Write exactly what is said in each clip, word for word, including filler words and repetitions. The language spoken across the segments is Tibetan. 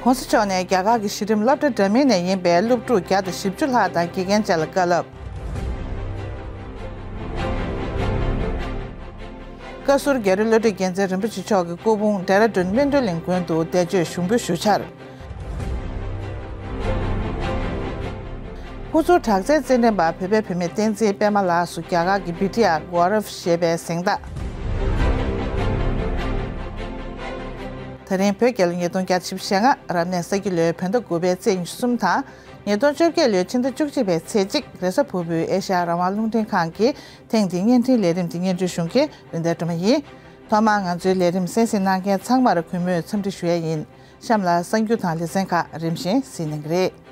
༸གོང་ས་མཆོག་ནས་རྒྱ་གར་གྱི་གཞི་རིམ་སློབ་གྲྭ་འདྲ་མིན་ནས་ཡིན་པའི་སློབ་ཕྲུག་བརྒྱ་དང་བཞི་བཅུ་ལྷག་དང་དགེ་རྒན་བཅས་ལ་བཀའ་སློབ། བཀའ་ཟུར་རྒྱ་རི་བློ་གྲོས་རྒྱལ་མཚན་རིན་པོ་ཆེ་མཆོག་གི་སྐུ་ཕུང་ཌེ་ར་ཌུན་སྨིན་གྲོལ་གླིང་དགོན་དུ་བདེ་མཆོད་ཞུགས་འབུལ་ཞུ་འཆར། ཧུ་ཚུར་དྲག་རྩལ་རྩེད་འགྲན་པ་བོད་པའི་བུད་མེད་བསྟན་འཛིན་པད་མ་ལགས་སུ་རྒྱ་གར་གྱི་བི་ཏི་ཡ་གོ་རབ་ཞེས་པའི་གཟེངས་རྟགས། ད་རིང་བོད་རྒྱལ་ལོ་ཉིས་སྟོང་བརྒྱ་ཆིག་ཞེ་ལྔ་རབ་གནས་ས་ཁྱི་ལོའི་བོད་ཟླ་དགུ་པའི་ཚེས་ཉི་ཤུ་གསུམ་དང་། ཉིས་སྟོང་བཅོ་བརྒྱད་ལོའི་ཕྱི་ཟླ་བཅུ་གཅིག་པའི་ཚེས་གཅིག་རེས་གཟའ་ཕུར་བུའི་ཨེ་ཤ་ཡ་རང་དབང་རླུང་འཕྲིན་ཁང་གི་ཐེངས་འདིའི་བརྙན་འཕྲིན་ལས་རིམ་འདི་སྙན་སྒྲོན་ཞུ་མཁན་རིན་ལྡན་སྒྲོལ་མ་ཡིན། ཐོག་མར་ང་ཚོའི་ལས་རིམ་གསན་གཟིགས་གནང་མཁན་ཚང་མར་གུས་མོས་འཚམས་འདྲི་ཞུ་ཡ་ཡིན། གཤམ་ལ་གསར་འགྱུར་དང་ལེ་ཚན་ཁག་རིམ་བཞིན་གཟིགས་གནང་གི་རེད།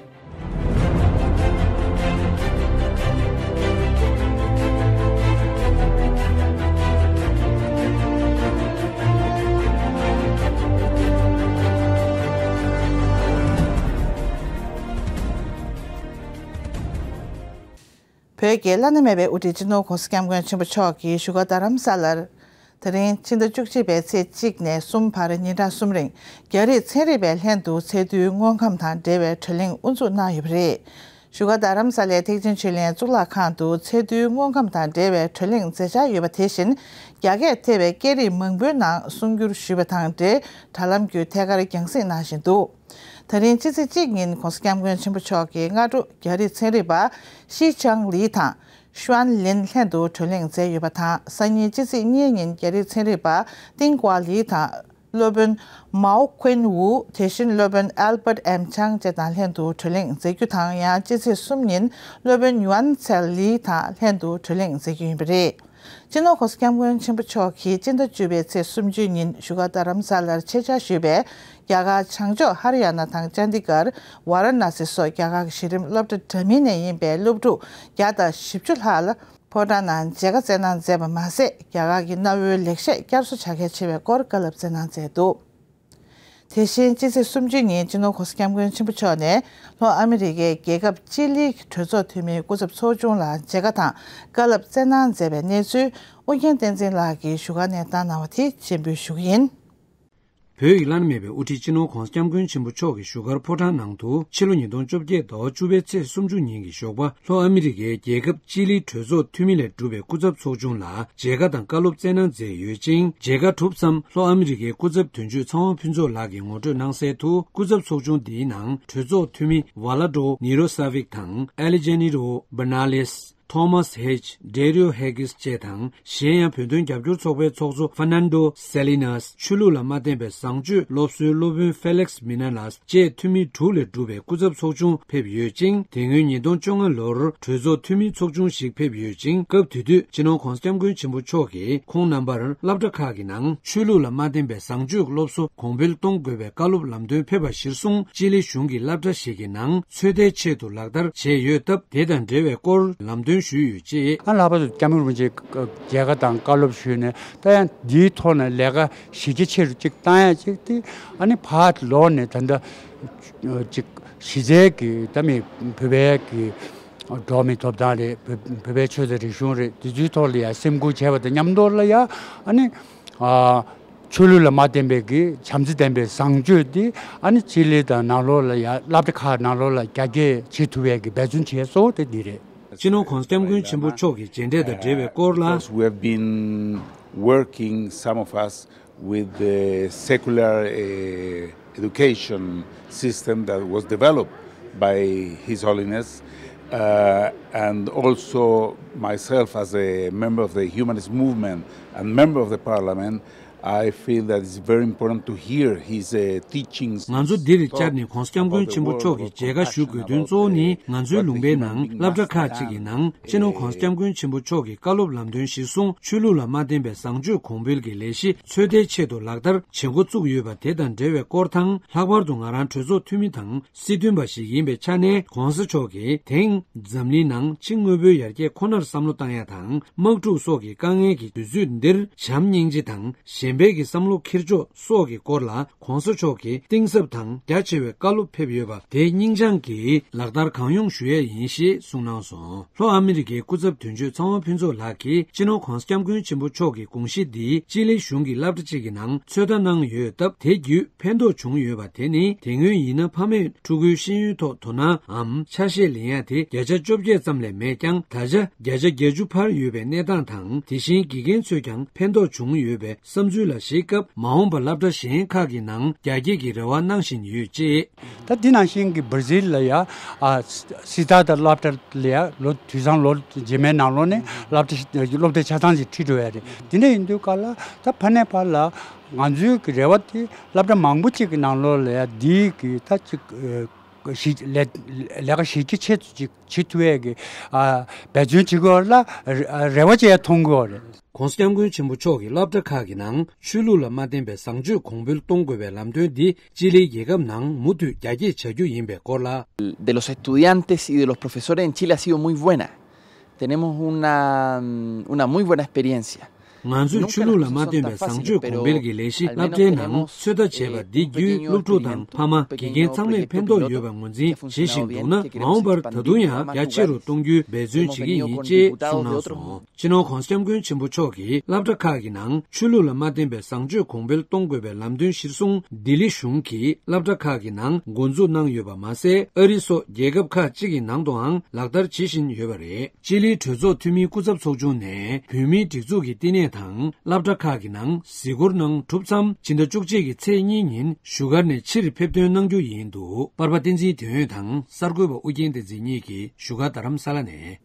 བོད་ཀྱི་བླ་ན་མེད་པའི་དབུ་ཁྲིད་སྤྱི་ནོར་༸གོང་ས་༸སྐྱབས་མགོན་ཆེན་པོ་མཆོག་གིས་བཞུགས་སྒར་རྡ་རམ་ས་ལར། དེ་རིང་ཕྱི་ཟླ་བཅུ་གཅིག་པའི་ཚེས་གཅིག་ནས་གསུམ་བར་ཉིན་གྲངས་གསུམ་རིང་རྒྱ་རིགས་ཚན་རིག་པའི་ལྷན་དུ་ཚད་རྡུལ་དངོས་ཁམས་དང་འབྲེལ་བའི་གྲོས་གླེང་དབུ་འཛུགས་གནང་ཡོད་པ་རེད། བཞུགས་སྒར་རྡ་རམ་ས་ལའི་ཐེག་ཆེན་ཆོས་གླིང་གཙུག་ལག་ཁང་དུ་ཚད་རྡུལ་དངོས་ཁམས་དང་འབྲེལ་བའི་གྲོས་གླེང་མཛད་འཆར་ཡོད་པ་དེ་བཞིན། རྒྱ་སྐད་ཐེ་བའི་སྐད་རིགས་མང་པོའི་ནང་གསུང་བསྒྱུར་ཞུས་པ་དང་འབྲེལ་དྲ་ལམ་བརྒྱུད་ཐད་ཀར་རྒྱང་སྲིང་གནང་བཞིན་འདུག་ད་རིང་ཕྱི་ཚེས་གཅིག་ཉིན་༸གོང་ས་༸སྐྱབས་མགོན་ཆེན་པོ་མཆོག་གིས་སྔ་དྲོ་རྒྱ་རིགས་ཚན་རིག་པ་ཤི་ཆང་ལི་དང་ཤུའན་ལིན་ལྷན་དུ་གྲོས་གླེང་མཛད་ཡོད་པ་དང་། སང་ཉིན་ཕྱི་ཚེས་གཉིས་ཉིན་རྒྱ་རིགས་ཚན་རིག་པ་ཏིང་ཀོ་ལི་དང་། སློབ་དཔོན་མའོ་ཁུན་ཝུ། དེ་བཞིན་སློབ་དཔོན་ཨལ་པར་ཨེམ་ཆང་བཅས་དང་ལྷན་དུ་གྲོས་གླེང་མཛད་རྒྱུ་དང་། ཡང་ཕྱི་ཚེས་གསུམ་ཉིན་སློབ་དཔོན་ཡུའན་ཚལ་ལི་དང་ལྷན་དུ་གྲོས་གླེང་མཛད་རྒྱུ་ཡིན་པ་རེད། སྤྱི་ནོར་༸གོང་ས་༸སྐྱབས་མགོན་ཆེན་པོ་མཆོག་གིས་སྤྱི་ཟླ་བཅུ་པའི་ཚེས་སུམ་ཅུ་ཉིན་བཞུགས་སྒར་རྡ་རམ་ས་ལར་ཆེད་བཅར་ཞུས་པའི་རྒྱ་གར་བྱང་ཕྱོགས་ཧ་རི་ཡ་ན་དང་ཅན་དི་གར། ཝཱ་ར་ཎ་སི་སོགས་རྒྱ་གར་གྱི་གཞི་རིམ་སློབ་གྲྭ་འདྲ་མིན་ནས་ཡིན་པའི་སློབ་ཕྲུག་བརྒྱ་དང་བཞི་བཅུ་ལྷག་ལ་ཕོ་བྲང་ནང་མཇལ་ཁ་བསྩལ་གནང་མཛད་པ་མ་ཟད། རྒྱ་གར་གྱི་གནའ་བོའི་ལེགས་བཤད་བསྐྱར་གསོ་བྱ་གལ་ཆེ་བའི་སྐོར་བཀའ་སློབ་སྩལ་གནང་མཛད་འདུག་དེ་བཞིན་ཕྱི་ཚེས་སུམ་ཅུ་ཉིན་སྤྱི་ནོར་༸གོང་ས་༸སྐྱབས་མགོན་ཆེན་པོ་མཆོག་ནས་ལྷོ་ཨ་མི་རི་ཀའི་རྒྱལ་ཁབ་ཅི་ལིའི་གྲོས་ཚོགས་འཐུས་མིའི་སྐུ་ཚབ་ཚོགས་ཆུང་ལ་མཇལ་ཁ་དང་བཀའ་སློབ་སྩལ་གནང་མཛད་པའི་གནས་ཚུལ་ཨོ་རྒྱན་བསྟན་འཛིན་ལགས་ཀྱིས་བཞུགས་སྒར་ནས་བཏང་གནང་བ་དེ་སྤྱན་འབུལ་ཞུ་གི་ཡིན། བོད་ཀྱི་བླ་ན་མེད་པའི་དབུ་ཁྲིད་སྤྱི་ནོར་༸གོང་ས་༸སྐྱབས་མགོན་ཆེན་པོ་མཆོག་གིས་བཞུགས་སྒར་ཕོ་བྲང་ནང་དུ་ཕྱི་ལོ་ཉིས་སྟོང་བཅོ་བརྒྱད་ཟླ་བ་བཅུ་པའི་ཚེས་སུམ་ཅུ་ཉིན་གྱི་ཞོགས་པ་ལྷོ་ཨ་མི་རི་ཀའི་རྒྱལ་ཁབ་ཅི་ལིའི་གྲོས་ཚོགས་འཐུས་མི་ལས་གྲུབ་པའི་སྐུ་ཚབ་ཚོགས་ཆུང་ལ་མཇལ་ཁ་དང་བཀའ་སློབ་སྩལ་གནང་མཛད་ཡོད་ཅིང་། མཇལ་ཁ་གྲུབ་མཚམས་ལྷོ་ཨ་མི་རི་ཀའི་སྐུ་ཚབ་དོན་གཅོད་ཚེ་དབང་ཕུན་ཚོགས་ལགས་ཀྱིས་ངོ་སྤྲོད་གནང་གསལ་དུ། སྐུ་ཚབ་ཚོགས་ཆུང་འདིའི་ནང་གྲོས་ཚོགས་འཐུས་མི་ཝ་ལ་ཌོ་ནི་རོ་ས་ཝིག་དང་ཨེ་ལི་ཇེ་ནི་རོ་བྷ་ན་ལེས། ཐོ་མཱས་ཧེཇ། ཌེ་རིའོ་ཧེ་གིས་བཅས་དང་། གཞན་ཡང་བོད་དོན་རྒྱབ་སྐྱོར་ཚོགས་པའི་ཚོགས་གཙོ་ཧྥར་ནན་ཌོ་སེ་ལི་ནཱས། ཆོས་ལུགས་ལ་མ་བརྟེན་པའི་བཟང་སྤྱོད་སློབ་གསོའི་སློབ་དཔོན་ཧྥེ་ལེགས་མི་ན་ལཱས་བཅས་འཐུས་མི་དྲུག་ལས་གྲུབ་པའི་སྐུ་ཚབ་ཚོགས་ཆུང་ཕེབས་ཡོད་ཅིང་། དེ་སྔོན་ཉིས་སྟོང་བཅོ་ལྔ་ལོར་གྲོས་ཚོགས་འཐུས་མིའི་ཚོགས་ཆུང་ཞིག་ཕེབས་ཡོད་ཅིང་། སྐབས་དེ་དུས་སྤྱི་ནོར་༸གོང་ས་༸སྐྱབས་མགོན་ཆེན་པོ་མཆོག་གིས་ཁོང་རྣམ་པར་སློབ་གྲྭ་ཁག་གི་ནང་ཆོས་ལུགས་ལ་མ་བརྟེན་པའི་བཟང་སྤྱོད་སློབ་གསོ་གོང་འཕེལ་གཏོང་དགོས་པའི་བཀའ་སློབ་ལམ་སྟོན་ཕེབས་པ་གཞིར་བཟུང་། ཅི་ལི་གཞུང་གི་སློབ་གྲྭ་ཞིག་གི་ནང་ཚོད་ལྟའི་ཆེད་དུ་ལག་བསྟར་བྱས་ཡོད་སྟབས། དེ་དང་འབྲེལ་བའི་སྐོར་ལམ་སྟོན་ཞུས་ཡོད་ཅེས། ཨ་ལྷག་པར་དུ་སྐྱབས་མགོན་རིན་པོ་ཆེ་མཇལ་ཁ་དང་བཀའ་སློབ་ཞུས་ནས། ད་ཡང་འདིའི་ཐོག་ནས་ལས་ཀ་གཞི་རྒྱ་ཆེ་རུ་ཅིག་བཏང་ཡ་ཅིག་དེ། ཨ་ནི་ཕར་ལོག་ནས་ད་ལྟ་ཅིག་གཞི་རྩའི་གི་ད་མི་བོད་པའི་གི་འགྲོ་བ་མིའི་ཐོབ་ཐང་རེད། བོད་བོད་པའི་ཆོས་དང་རིག་གཞུང་རེད། དེ་ཚོའི་ཐོག་ལ་ཡང་སེམས་ཁུར་བྱས་པ་དང་མཉམ་དུ་ལ་ཡང་ཨ་ནི་ཨ་ཆོས་ལུགས་ལ་མ་བརྟེན་པའི་གི་བྱམས་བརྩེ་ལྡན་པའི་བཟང་སྤྱོད་དེ་ཨ་ནི་ཅི་ལི་དང་ནང་ལོགས་ལ་ཡང་སློབ་གྲྭ་ཁག་ནང་ལོགས་ལ་རྒྱ་སྐྱེད་བྱེད་ཐུབ་ཡས་ཀྱི་འབད་བརྩོན་བྱས་གཙོ་བོ་དེ་འདི་རེད། སྤྱི་ནོར་༸གོང་ས་༸སྐྱབས་མགོན་ཆེན་པོ་མཆོག་གི་མཇལ་འཕྲད་དང་འབྲེལ་བའི་སྐོར་ལ། Because we have been working, some of us, with the secular, uh, education system that was developed by His Holiness, uh, and also myself as a member of the humanist movement and member of the parliament, I feel that it's very important to hear his, uh, teachings. ང་ཚོ་འདིར་བཅར་ནས་༸གོང་ས་༸སྐྱབས་མགོན་ཆེན་པོ་མཆོག་གི་མཇལ་ཁ་ཞུ་དགོས་དོན་གཙོ་བོ་ནི། ང་ཚོའི་ལུང་པའི་ནང་སློབ་གྲྭ་ཁག་ཅིག་གི་ནང་སྤྱི་ནོར་༸གོང་ས་༸སྐྱབས་མགོན་ཆེན་པོ་མཆོག་གི་བཀའ་སློབ་ལམ་སྟོན་གཞིར་བཟུང་ཆོས་ལུགས་ལ་མ་བརྟེན་པའི་བཟང་སྤྱོད་གོང་འཕེལ་གྱི་ལས་གཞི་ཚོད་ལྟའི་ཆེད་དུ་ལག་བསྟར་བྱེད་འགོ་བཙུགས་ཡོད་པ་དེ་དང་འབྲེལ་བའི་སྐོར་དང་། ལྷག་པར་དུ་ང་རང་གྲོས་ཚོགས་འཐུས་མི་དང་སྲིད་དོན་པ་ཞིག་ཡིན་པའི་ཆ་ནས། ༸གོང་ས་མཆོག་གིས་དེང་འཛམ་གླིང་ནང་ཕྱི་དངོས་པོའི་ཡར་རྒྱས་ཁོ་ནར་བསམ་བློ་བཏང་ཡ་དང་། དམག་འཁྲུག་སོགས་ཀྱི་དཀའ་ངལ་གྱི་དུས་ཚོད་འདིར་བྱམས་སྙིང་རྗེ་དང་གཞན། བདེན་པའི་གི་བསམ་བློ་འཁྱེར་ཕྱོགས་སོགས་ཀྱི་སྐོར་ལ་གོང་ས་མཆོག་གིས་གཏིང་ཟབ་དང་རྒྱ་ཆེ་བའི་བཀའ་སློབ་ཕེབས་ཡོད་པ་དེ་སྙིང་བཅངས་ཀྱིས་ལག་བསྟར་གང་ཡོང་ཞུ་ཡས་ཡིན་ཞེས་གསུངས་གནང་སོང་། ལྷོ་ཨ་མི་རི་ཀའི་སྐུ་ཚབ་དོན་གཅོད་ཚེ་དབང་ཕུན་ཚོགས་ལགས་ཀྱིས་སྤྱི་ནོར་༧གོང་ས་༧སྐྱབས་མགོན་ཆེན་པོ་མཆོག་གི་དགོངས་གཞི་འདི་ཅི་ལི་གཞུང་གི་སློབ་གྲྭ་གཅིག་གི་ནང་ཚོད་ལྟ་གནང་ཡོད་སྟབས། དེ་བརྒྱུད་ཕན་ཐོགས་བྱུང་ཡོད་པ་དེ་ནི་དེ་སྔོན་ཡིན་ན་ཕ་མས་ཕྲུ་གུའི་ཤེས་ཡོན་ཐོག་དོ་སྣང་འམ་ཆ་ཤས་ལེན་ཡ་དེ་བརྒྱ་ཆ་བཅོ་བརྒྱད་ཙམ་ལས་མེད་ཀྱང་། ད་ཆ་བརྒྱ་ཆ་བརྒྱད་ཅུ་འཕར་ཡོད་པའི་གནས་སྟངས་དང་། དེ་བཞིན་དགེ་རྒན་ཚོས་ཀྱང་ཕན་ཐོགས་བྱུང་ཡོད་པའི་བསམ་ཚུལ་ལ་གཞིགས་སྐབས། མ་འོངས་པར་སློབ་གྲྭ་གཞན་ཁག་གི་ནང་རྒྱ་སྐྱེད་ཀྱི་རེ་བ་གནང་བཞིན་ཡོད་ཅེས། ད་འདི་ནང་བཞིན་གྱི་སྦར་ཟིལ་ལ་ཡ་ཨ་སི་ཏཱ་ད་སློབ་གྲྭ་ལ་ཡ་ལོ་དུས་སང་ལོ་རྗེས་མའི་ནང་ལོགས་ནས་སློབ་གྲྭ་སློབ་གྲྭའི་ཆ་ཚང་ཞིག་ཁྲིད་འགྲོ་ཡ་རེད། དེ་འདྲ་ཡིན་དུས་ག་ལ་ད་ཕ་ནས་ཕར་ལ་ང་ཚོའི་གི་རེ་བ་དེ་སློབ་གྲྭ་མང་པོ་ཅིག་གི་ནང་ལོགས་ལ་ཡ་འདི་གི་ད་ཅིག་ཨ་གཞི་ལས་ལས་ཀ་གཞི་རྒྱ་ཆེ་ཙམ་ཅིག་བྱེད་ཐུབ་ཡས་ཀྱི་ཨ་འབད་བརྩོན་བྱེད་དགོས་ལ་རེ་བ་བྱས་མཐོང་དགོས་རེད། ༧གོང་ས་༧སྐྱབས་མགོན་ཆེན་པོ་མཆོག་གིས་སློབ་གྲྭ་ཁག་གི་ནང་ཆོས་ལུགས་ལ་མ་བརྟེན་པའི་བཟང་སྤྱོད་གོང་འཕེལ་གཏོང་དགོས་པའི་ལམ་སྟོན་འདི་ཅི་ལིའི་རྒྱལ་ཁབ་ནང་མུ་མཐུད་རྒྱ་སྐྱེད་བྱ་རྒྱུ་ཡིན་པའི་སྐོར་ལ། De los estudiantes y de los profesores en Chile ha sido muy buena. Tenemos una, una muy buena experiencia. ང་ཚོས་ཆོས་ལུགས་ལ་མ་བརྟེན་པའི་བཟང་སྤྱོད་གོང་འཕེལ་གྱི་ལས་གཞི་སློབ་གྲྭའི་ནང་ཚོད་ལྟ་བྱས་པ་འདི་བརྒྱུད་སློབ་ཕྲུག་དང་ཕ་མ་དགེ་རྒན་ཚང་མས་ཕན་ཐོགས་ཡོད་པ་ངོས་འཛིན་བྱེད་བཞིན་འདུག་ན། མ་འོངས་པར་ད་དུང་ཡང་རྒྱ་ཆེ་རུ་གཏོང་རྒྱུའི་འབད་བརྩོན་བྱེད་ཀྱི་ཡིན་ཅེས་གསུངས་གནང་སོང་། སྤྱི་ནོར་༧གོང་ས་༧སྐྱབས་མགོན་ཆེན་པོ་མཆོག་གིས་སློབ་གྲྭ་ཁག་གི་ནང་ཆོས་ལུགས་ལ་མ་བརྟེན་པའི་བཟང་སྤྱོད་གོང་འཕེལ་གཏོང་དགོས་པའི་ལམ་སྟོན་གཞིར་བཟུང་ལྡི་ལི་གཞུང་གིས་སློབ་གྲྭ་ཁག་གི་ནང་འགོ་འཛུགས་གནང་ཡོད་པ་མ་ཟད། ཨ་རི་སོགས་རྒྱལ་ཁབ་ཁག་ཅིག་གི་ནང་དུའང་ལག་བསྟར་བྱེད་བཞིན་ཡོད་པ་རེད། ཅི་ལིའི་གྲོས་ཚོགས་འཐུས་མིའི་སྐུ་ཚབ་ཚོགས་ཆུང་ནས་བོད་མིའི་སྒྲིག་འཛུགས་ཀྱི་བསྟི་གནས་དང་སློབ་གྲྭ་ཁག་གི་ནང་གཟིགས་སྐོར་གནང་གྲུབ་མཚམས། ཕྱི་ཟླ་བཅུ་གཅིག་གི་ཚེས་གཉིས་ཉིན་བཞུགས་སྒར་ནས་ཕྱིར་ཕེབས་ཐོན་གནང་རྒྱུ་ཡིན་འདུག་པར་པ་བསྟན་འཛིན་དོན་ཡོད་དང་གསར་འགོད་པ་ཨུ་རྒྱན་བསྟན་འཛིན་གཉིས་ཀྱིས་བཞུགས་སྒར་རྡ་རམ་ས་ལ་ནས།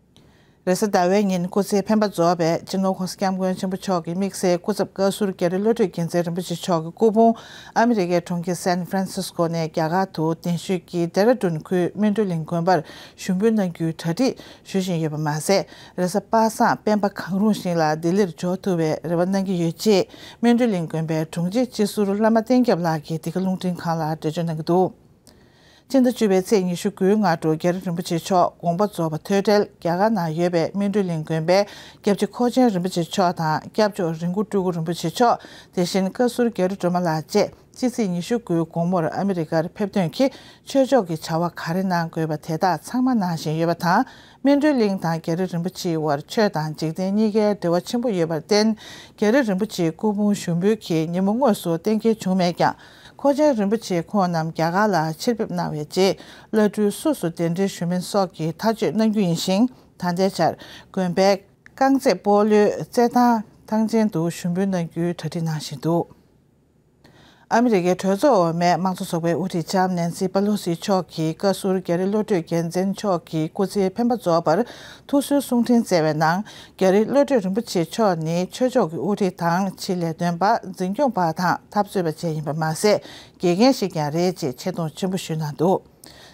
རེས་གཟའ་ཟླ་བའི་ཉིན་སྐུ་ཚེ་འཕེན་པ་རྫོགས་པའི་སྤྱི་ནོར་༧གོང་ས་༧སྐྱབས་མགོན་ཆེན་པོ་མཆོག་གི་དམིགས་བསལ་སྐུ་ཚབ་བཀའ་ཟུར་རྒྱ་རི་བློ་གྲོས་རྒྱལ་མཚན་རིན་པོ་ཆེ་མཆོག་གི་སྐུ་ཕུང་ཨ་མི་རི་ཀའི་གྲོང་ཁྱེར་སན་ཧྥ་རན་སིས་ཀོ་ནས་རྒྱ་གར་དུ་གདན་ཞུས་ཀྱིས་ལྡེ་ར་ལྡུན་ཁུལ་སྨིན་གྲོལ་གླིང་དགོན་པར་ཞུགས་འབུལ་གནང་རྒྱུའི་གྲ་སྒྲིག་ཞུ་བཞིན་ཡོད་པ་མ་ཟད། རེས་གཟའ་པ་སངས་སྤེན་པ་གང་རུང་ཞིག་ལ་ལྡི་ལིར་འབྱོར་ཐུབ་པའི་རེ་བ་གནང་གི་ཡོད་ཅེས་སྨིན་གྲོལ་གླིང་དགོན་པའི་དྲུང་ཆེ་སྤྱི་ཟུར་བླ་མ་བསྟན་སྐྱབས་ལགས་ཀྱིས་འདི་ག་རླུང་འཕྲིན་ཁང་ལ་འགྲེལ་བརྗོད་གནང་གི་འདུག་སྤྱི་ཟླ་བཅུ་པའི་ཚེས་ཉི་ཤུ་དགུའི་སྔ་དྲོ་རྒྱ་རི་རིན་པོ་ཆེ་མཆོག་དགོངས་པ་རྫོགས་པ་ཐོས་གྲལ་རྒྱ་གར་ནང་ཡོད་པའི་སྨིན་གྲོལ་གླིང་དགོན་པའི་སྐྱབས་རྗེ་ཁོ་ཆེན་རིན་པོ་ཆེ་མཆོག་དང་སྐྱབས་མཆོག་རིན་པོ་སྤྲུལ་སྐུ་རིན་པོ་ཆེ་མཆོག་དེ་བཞིན་བཀའ་ཟུར་རྒྱ་རི་སྒྲོལ་མ་ལགས་བཅས་སྤྱི་ཚེས་ཉི་ཤུ་དགུའི་དགོང་མོར་ཨ་མི་རི་ཀར་ཕེབས་ཐོན་གྱིས་ཆོས་ཕྱོགས་ཀྱི་བྱ་བ་ག་རེ་གནང་དགོས་པ་དེ་དག་ཚང་མ་གནང་བཞིན་ཡོད་པ་དང་། སྨིན་གྲོལ་གླིང་དང་རྒྱ་རི་རིན་པོ་ཆེའི་དབར་ཆོས་དང་འཇིག་རྟེན་གཉིས་ཀའི་འབྲེལ་བ་ཆེན་པོ་ཡོད་པར་བརྟེན། རྒྱ་རི་རིན་པོ་ཆེའི་སྐུ་ཕུང་ཞུགས་འབུལ་གྱི་ཉིན་མོ་དངོས་སུ་གཏན་འཁེལ་བྱུང་མེད་ཀྱང་། ཁོ་ཆེན་རིན་པོ་ཆེ་ཁོང་རྣམས་རྒྱ་གར་ལ་ཕྱིར་ཕེབས་གནང་བའི་རྗེས། བླ་སྤྲུལ་སུ་སུ་གདན་འདྲེན་ཞུ་མིན་སོགས་ཀྱི་ཐག་གཅོད་གནང་རྒྱུ་ཡིན་ཞིང་། ད་ལྟའི་ཆར་དགོན་པའི་རྐང་རྩེད་སྤོ་ལོའི་རྩེད་ཐང་ཐང་ཆེན་དུ་ཞུགས་འབུལ་གནང་རྒྱུའི་གྲ་སྒྲིག་གནང་བཞིན་འདུག་ཨ་མི་རི་ཀའི་གྲོས་ཚོགས་འོག་མའི་དམངས་གཙོ་ཚོགས་པའི་དབུ་ཁྲིད་ལྕམ་ནན་སི་པ་ལོ་སི་མཆོག་གིས་བཀའ་ཟུར་རྒྱ་རི་བློ་གྲོས་རྒྱལ་མཚན་མཆོག་གི་སྐུ་ཚེའི་འཕེན་པ་རྫོགས་པར་ཐུགས་གསོའི་གསུང་འཕྲིན་བསྩལ་བའི་ནང་། རྒྱ་རི་བློ་གྲོས་རིན་པོ་ཆེ་མཆོག་ནི་ཆོས་ཕྱོགས་ཀྱི་དབུ་ཁྲིད་དང་ཕྱི་ལས་དོན་པ། འཛིན་སྐྱོང་པ་དང་འཐབ་རྩོད་པ་བཅས་ཡིན་པ་མ་ཟད། དགེ་རྒན་ཞིག་ཀྱང་རེད་ཅེས་ཆེ་མཐོང་ཆེན་པོ་ཞུས་གནང་འདུག་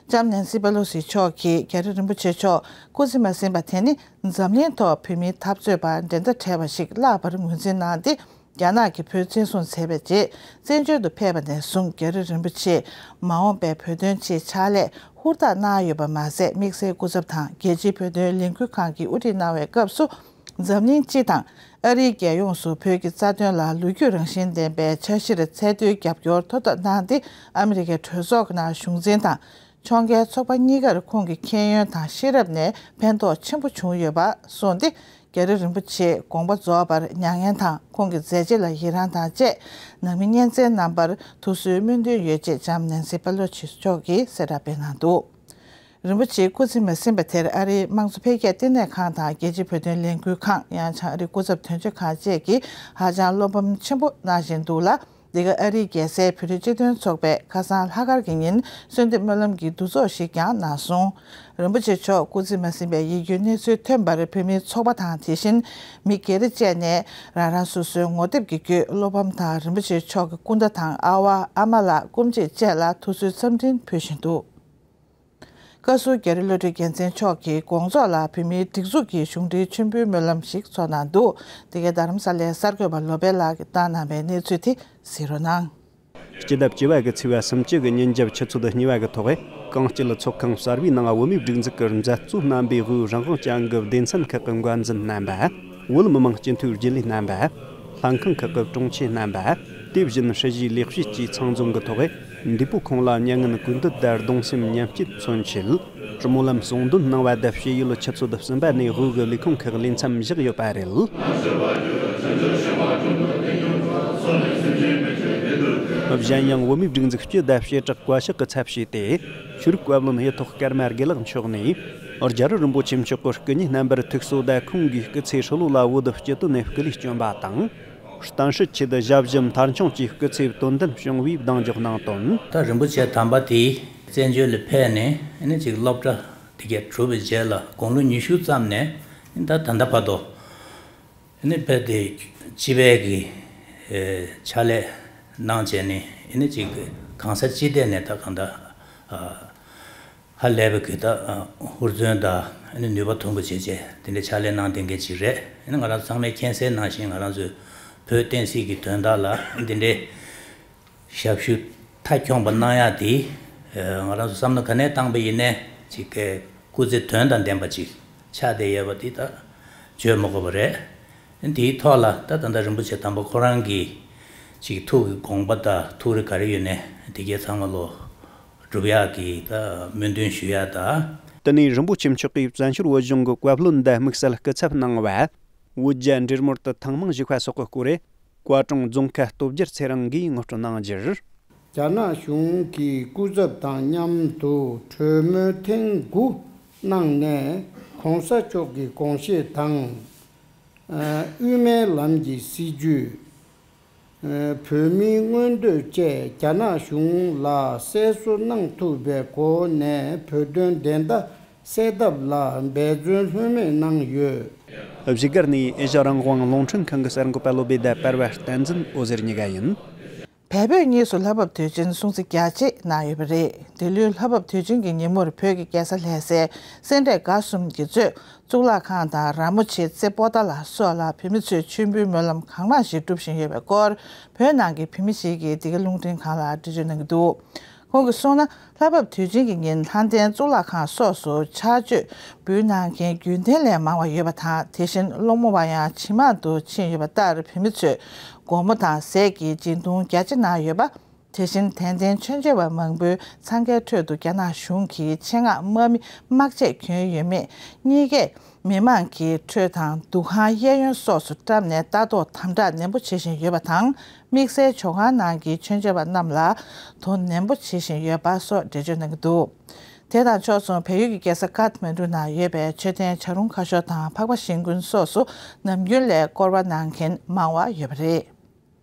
ལྕམ་ནན་སི་པ་ལོ་སི་མཆོག་གིས་རྒྱ་རི་རིན་པོ་ཆེ་མཆོག་སྐུ་ཚེ་མ་ཟིན་པ་དེ་ནི་འཛམ་གླིང་ཐོག་བོད་མིའི་འཐབ་རྩོད་པ་འགྲན་ཟླ་བྲལ་བ་ཞིག་བརླགས་པར་ངོས་འཛིན་གནང་སྟེ། རྒྱ་ནག་གིས་བོད་བཙན་བཟུང་བྱས་པའི་རྗེས། བཙན་བྱོལ་དུ་ཕེབས་པ་ནས་བཟུང་རྒྱ་རི་རིན་པོ་ཆེས་མ་འོངས་པའི་བོད་དོན་ཆེད་ཕྱག་ལས་ཧུར་ཐག་གནང་ཡོད་པ་མ་ཟད། དམིགས་བསལ་སྐུ་ཚབ་དང་རྒྱལ་སྤྱིའི་བོད་དོན་ལས་འགུལ་ཁང་གིས་དབུ་ཁྲིད་གནང་བའི་སྐབས་སུ། འཛམ་གླིང་སྤྱི་དང་ཨ་རིའི་རྒྱལ་ཡོངས་སུ་བོད་ཀྱི་རྩ་དོན་ལ་ལོ་རྒྱུས་རང་བཞིན་ལྡན་པའི་འཆར་གཞིར་ཚད་མཐོའི་རྒྱབ་སྐྱོར་མཐོ་ཐོས་གནང་སྟེ། ཨ་མི་རི་ཀའི་གྲོས་ཚོགས་ནང་གཞུང་འཛིན་དང་། ཕྱོགས་འགལ་ཚོགས་པ་གཉིས་ཀར་ཁོང་གི་མཁྱེན་ཡོན་དང་ཤེས་རབ་ནས་ཕན་ཐོགས་ཆེན་པོ་བྱུང་ཡོད་པ་གསུངས་ཏེ། རྒྱ་རི་རིན་པོ་ཆེའི་དགོངས་པ་རྫོགས་པར་མྱ་ངན་དང་ཁོང་གི་མཛད་རྗེས་ལ་ཡི་རངས་དང་བཅས། ནང་མི་གཉེན་ཚན་རྣམ་པར་ཐུགས་གསོའི་སྨོན་འདུན་ཡོད་ཅེས་ལྕམ་ནན་སི་པ་ལོ་སི་མཆོག་གིས་གསལ་བསྒྲགས་སྤེལ་གནང་འདུག་རིན་པོ་ཆེ་སྐུ་ཚེ་མ་ཟིན་པ་དེར་ཨ་རིའི་དམངས་གཙོ་འཕེལ་རྒྱས་ལྟེ་གནས་ཁང་དང་རྒྱལ་སྤྱིའི་བོད་དོན་ལས་འགུལ་ཁང་། ཡང་ཆང་ཨ་རིའི་སྐུ་ཚབ་དོན་གཅོད་ཁང་བཅས་ཀྱིས་ཧ་ཅང་བློ་ཕམ་ཆེན་པོ་གནང་བཞིན་འདུག་ལ། འདི་ག་ཨ་རིའི་རྒྱལ་སའི་བོད་རིགས་སྤྱི་མཐུན་ཚོགས་པས་ཁ་སང་ལྷག་དཀར་གྱི་ཉིན་གསོལ་འདེབས་སྨོན་ལམ་གྱི་འདུ་ཚོགས་ཤིག་ཀྱང་གནང་སོང་། རིན་པོ་ཆེ་མཆོག་སྐུ་ཚེ་མ་ཟིན་པའི་ཡིད་སྐྱོའི་གནས་ཚུལ་ཐོན་པར་བོད་མིའི་ཚོགས་པ་དང་། དེ་བཞིན་མི་སྒེར་བཅས་ནས་རང་རང་སོ་སོའི་ངོ་དེབ་ཀྱི་བརྒྱུད་བློ་ཕམ་དང་རིན་པོ་ཆེ་མཆོག་གི་སྐུ་ཟླ་དང་ཨ་བ་ཨ་མ་ལགས་སྐུ་མཆེད་བཅས་ལ་ཐུགས་གསོའི་འཚམས་འཕྲིན་ཕུལ་བཞིན་འདུག་བཀའ་ཟུར་རྒྱ་རི་བློ་གྲོས་རྒྱལ་མཚན་མཆོག་གི་དགོངས་རྫོགས་ལ་བོད་མིའི་སྒྲིག་འཛུགས་ཀྱི་གཞུང་འབྲེལ་མཆོད་འབུལ་སྨོན་ལམ་ཞིག་ཚོགས་གནང་འདུག་དེ་གའི་རྡ་རམ་ས་ལའི་གསར་འགོད་པ་བློ་བྷེ་ལགས་ཀྱིས་བཏང་གནང་བའི་གནས་ཚུལ་དེ་གཟིགས་རོགས་གནང་། སྤྱི་ཟླ་བཅུ་པ་གི་ཚེས་པ་སུམ་ཅུ་གི་ཉིན་རྒྱབ་ཆུ་ཚོད་ཉི་པ་གི་ཐོག་གི་གངས་སྐྱིད་ཚོགས་ཁང་གསར་བའི་ནང་བོད་མིའི་སྒྲིག་འཛུགས་ཀྱི་མཛད་གཙོ་རྣམ་པའི་དབུས་རང་དབང་ཅན་གྱི་སྡེ་ཚན་ཁག་གི་འགོ་འཛིན་རྣམ་པ། བོད་མི་མང་སྤྱི་འཐུས་རྒྱུན་ལས་རྣམ་པ། ལྷན་ཁང་ཁག་གི་དྲུང་ཆེ་རྣམ་པ། དེ་བཞིན་སྲིད་ཞུའི་ལས་བྱེད་བཅས་ཚང་འཛོམས་ཀྱི་ཐོག་འདས་པོ་ཁོང་ལ་མྱ་ངན་གུས་འདུད་དང་གདུང་སེམས་མཉམ་སྐྱེད་མཚོན་ཆེད། སྲིང་མོ་ལམ་གསུང་འདོན་གནང་བ་དང་བྱེས་ཡུལ་ཆུ་ཚོད་གསུམ་པ་ནས་དབུས་ཀྱི་ལས་ཁུངས་ཁག་ལས་མཚམས་བཞག་ཡོད་པ་རེད། གཞན་ཡང་བོད་མིའི་སྒྲིག་འཛུགས་སྤྱི་དང་བྱེ་བྲག་བཀའ་ཤག་གི་ཚབ་བྱས་ཏེ། ཆོས་རིག་བཀའ་བློན་ཡིད་ཐོག་ཀརྨ་དགེ་ལེགས་མཆོག་ནས། རྒྱལ་བ་རིན་པོ་ཆེ་མཆོག་གི་སྐུ་ཉིད་རྣམ་པར་ཐུགས་གསོ་དང་ཁོང་གིས་སྐུ་ཚེ་ཧྲིལ་བོ་ལ་བོད་སྤྱི་དོན་ནས་སྐུ་ལས་བསྐྱོན་པ་དང་། གཏམ་སྲིད་ཆེད་དུ་ཞབས་ཞུ་མཐའ་འཁྱོངས་ཀྱིས་སྐུ་ཚེ་དོན་ལྡན་བྱུང་བའི་གདེང་འཇོག་གནང་དོན། ད་རིན་པོ་ཆེ་དམ་པ་དེ་བཙན་བྱོལ་ལ་ཕེབས་ནས་ཨ་ནི་ཅིག་སློབ་གྲྭ་དེ་གས་གྲུབ་པའི་རྗེས་ལ་དགུང་ལོ་ཉི་ཤུ་ཙམ་ནས་ད་ད་ལྟ་བར་དུ་ཨ་ནི་ཕེབས་ཏེ་སྤྱི་པའི་གི་ཕྱག་ལས་གནང་བྱས་ནས་ཨ་ནི་ཅིག་གང་ས་ཅི་ཐད་ནས་ད་གང་ལྟར། ཧ་ལས་པའི་གི་ད་ཧུར་བརྩོན་དང་ནུས་པ་ཐོན་པོ་བྱེད་བྱས་དེ་འདྲའི་ཕྱག་ལས་གནང་བསྡད་མཁན་ཅིག་རེད། ང་རང་ཚོ་ཚང་མས་མཁྱེན་གསལ་ནང་བཞིན་ང་རང་ཚོའི་བོད་བསྟན་སྲིད་ཀྱི་དོན་དག་ལ་འདི་འདྲའི་ཞབས་ཞུ་མཐའ་འཁྱོངས་པ་གནང་ཡག་དེ་ང་རང་ཚོ་བསམ་བློ་ག་ནས་བཏང་པ་ཡིན་ནའི་ཅིག་སྐུ་ཚེ་དོན་དང་ལྡན་པ་ཅིག་ཆགས་བསྡད་ཡོད་པ་དེ་ད་བརྗོད་མི་དགོས་པ་རེད། དེའི་ཐོག་ལ་ད་ད་ལྟ་རིན་པོ་ཆེ་དམ་པ་ཁོ་རང་གི་ཅིག་ཐུགས་ཀྱི་དགོངས་པ་དང་ཐུགས་རེ་ག་རེ་ཡོད་ནའི་དེ་གའི་ཚང་མ་ལོ། སྒྲུབ་ཡག་གི་ད་སྨོན་འདུན་ཞུ་ཡག་དང་། དེ་ནས་རིན་པོ་ཆེ་མཆོག་གིས་བཙན་བྱོལ་བོད་གཞུང་གི་བཀའ་བློན་དང་དམིགས་བསལ་སྐུ་ཚབ་གནང་བ། བོད་རྒྱ་འབྲེལ་མོལ་དུ་ཐེངས་མང་ཞུགས་པ་སོགས་ཀྱི་སྐོར། བཀའ་དྲུང་རྫོང་ཁ་སྟོབས་རྒྱལ་ཚེ་རིང་གིས་ངོ་སྤྲོད་གནང་རྒྱུར། རྒྱ་ནག་གཞུང་གི་སྐུ་ཚབ་དང་མཉམ་དུ་གྲོས་མོལ་ཐེངས་དགུ་གནང་ནས་༸གོང་ས་མཆོག་གི་དགོངས་བཞེད་དང་། དབུ་མའི་ལམ་གྱི་སྲིད་བྱུས། བོད་མིའི་མངོན་འདོད་བཅས་རྒྱ་ནག་གཞུང་ལ་གསལ་བཟོ་གནང་ཐུབ་པའི་སྒོ་ནས་བོད་དོན་བདེན་མཐའ་གསལ་ཐབས་ལ་འབད་བརྩོན་ལྷོད་མེད་གནང་ཡོད། བཞུགས་སྒར་ནས་ཨེ་ཤ་རང་དབང་རླུང་འཕྲིན་ཁང་གི་གསར་འགོད་པ་བློ་བྷེ་དང་པར་བ་བསྟན་འཛིན་འོད་ཟེར་གཉིས་ཀ་ཡིན། བལ་བོད་གཉིས་སུ་ལྷ་བབས་དུས་ཆེན་སྲུང་བརྩི་རྒྱ་ཆེ་གནང་ཡོད་པ་རེད། འདི་ལོའི་ལྷ་བབས་དུས་ཆེན་གྱི་ཉིན་མོར་བོད་ཀྱི་རྒྱལ་ས་ལྷ་སའི་སེ་འབྲས་དགའ་གསུམ་གྱི་གཙོས། གཙུག་ལག་ཁང་དང་ར་མོ་ཆེ་རྩེ་པོ་ཏཱ་ལ་སོགས་ལ་བོད་མི་ཚོས་མཆོད་འབུལ་སྨོན་ལམ་གང་མང་ཞིག་སྒྲུབ་བཞིན་ཡོད་པའི་སྐོར། བོད་ནང་གི་བོད་མི་ཞིག་གིས་འདི་ག་རླུང་འཕྲིན་ཁང་ལ་འགྲེལ་བརྗོད་གནང་གི་འདུག་ཁོང་གིས་གསུངས་ན། ལྷ་བབས་དུས་ཆེན་གྱི་ཉིན་ལྷ་ལྡན་གཙུག་ལག་ཁང་སོགས་སུ་ཕྱག་མཆོད་འབུལ་གནང་མཁན་རྒྱུན་ལྡན་ལས་མང་བ་ཡོད་པ་དང་། དེ་བཞིན་སློང་མོ་བ་ཡང་ཇེ་མང་དུ་ཕྱིན་ཡོད་པ་ལྟར། བོད་མི་ཚོས་སྒོར་མོ་དང་ཟས་ཀྱི་སྦྱིན་གཏོང་རྒྱ་ཆེ་གནང་ཡོད་པ། དེ་བཞིན་དད་ལྡན་མཆོད་མཇལ་བ་མང་པོས་འཚང་ཁའི་ཁྲོད་དུ་རྒྱ་ནག་གཞུང་གིས་ཆེད་མངགས་དམག་མི་དམག་ཆས་གྱོན་ཡོད་མེད་གཉིས་ཀས་མི་མང་གི་ཁྲོད་དང་འདུ་ཁང་གཡས་གཡོན་སོགས་སུ་བཀྲམ་ནས་ལྟ་རྟོག་དམ་དྲག་ནན་པོ་བྱེད་བཞིན་ཡོད་པ་དང་། དམིགས་བསལ་ཇོ་ཁང་ནང་གི་མཆོད་མཇལ་བ་རྣམས་ལ་དོ་ནན་པོ་བྱེད་བཞིན་ཡོད་པ་སོགས་འགྲེལ་བརྗོད་གནང་གི་འདུག་དེ་དང་ཕྱོགས་མཚུངས་བལ་ཡུལ་གྱི་རྒྱལ་ས་ཀཏ་མན་གྲུ་ནང་ཡོད་པའི་མཆོད་རྟེན་བྱ་རུང་ཁ་ཤོར་དང་འཕགས་པ་ཤིང་ཀུན་སོགས་སུ་ནམ་རྒྱུན་ལས་སྐོར་བ་གནང་མཁན་མང་བ་ཡོད་པ་རེད།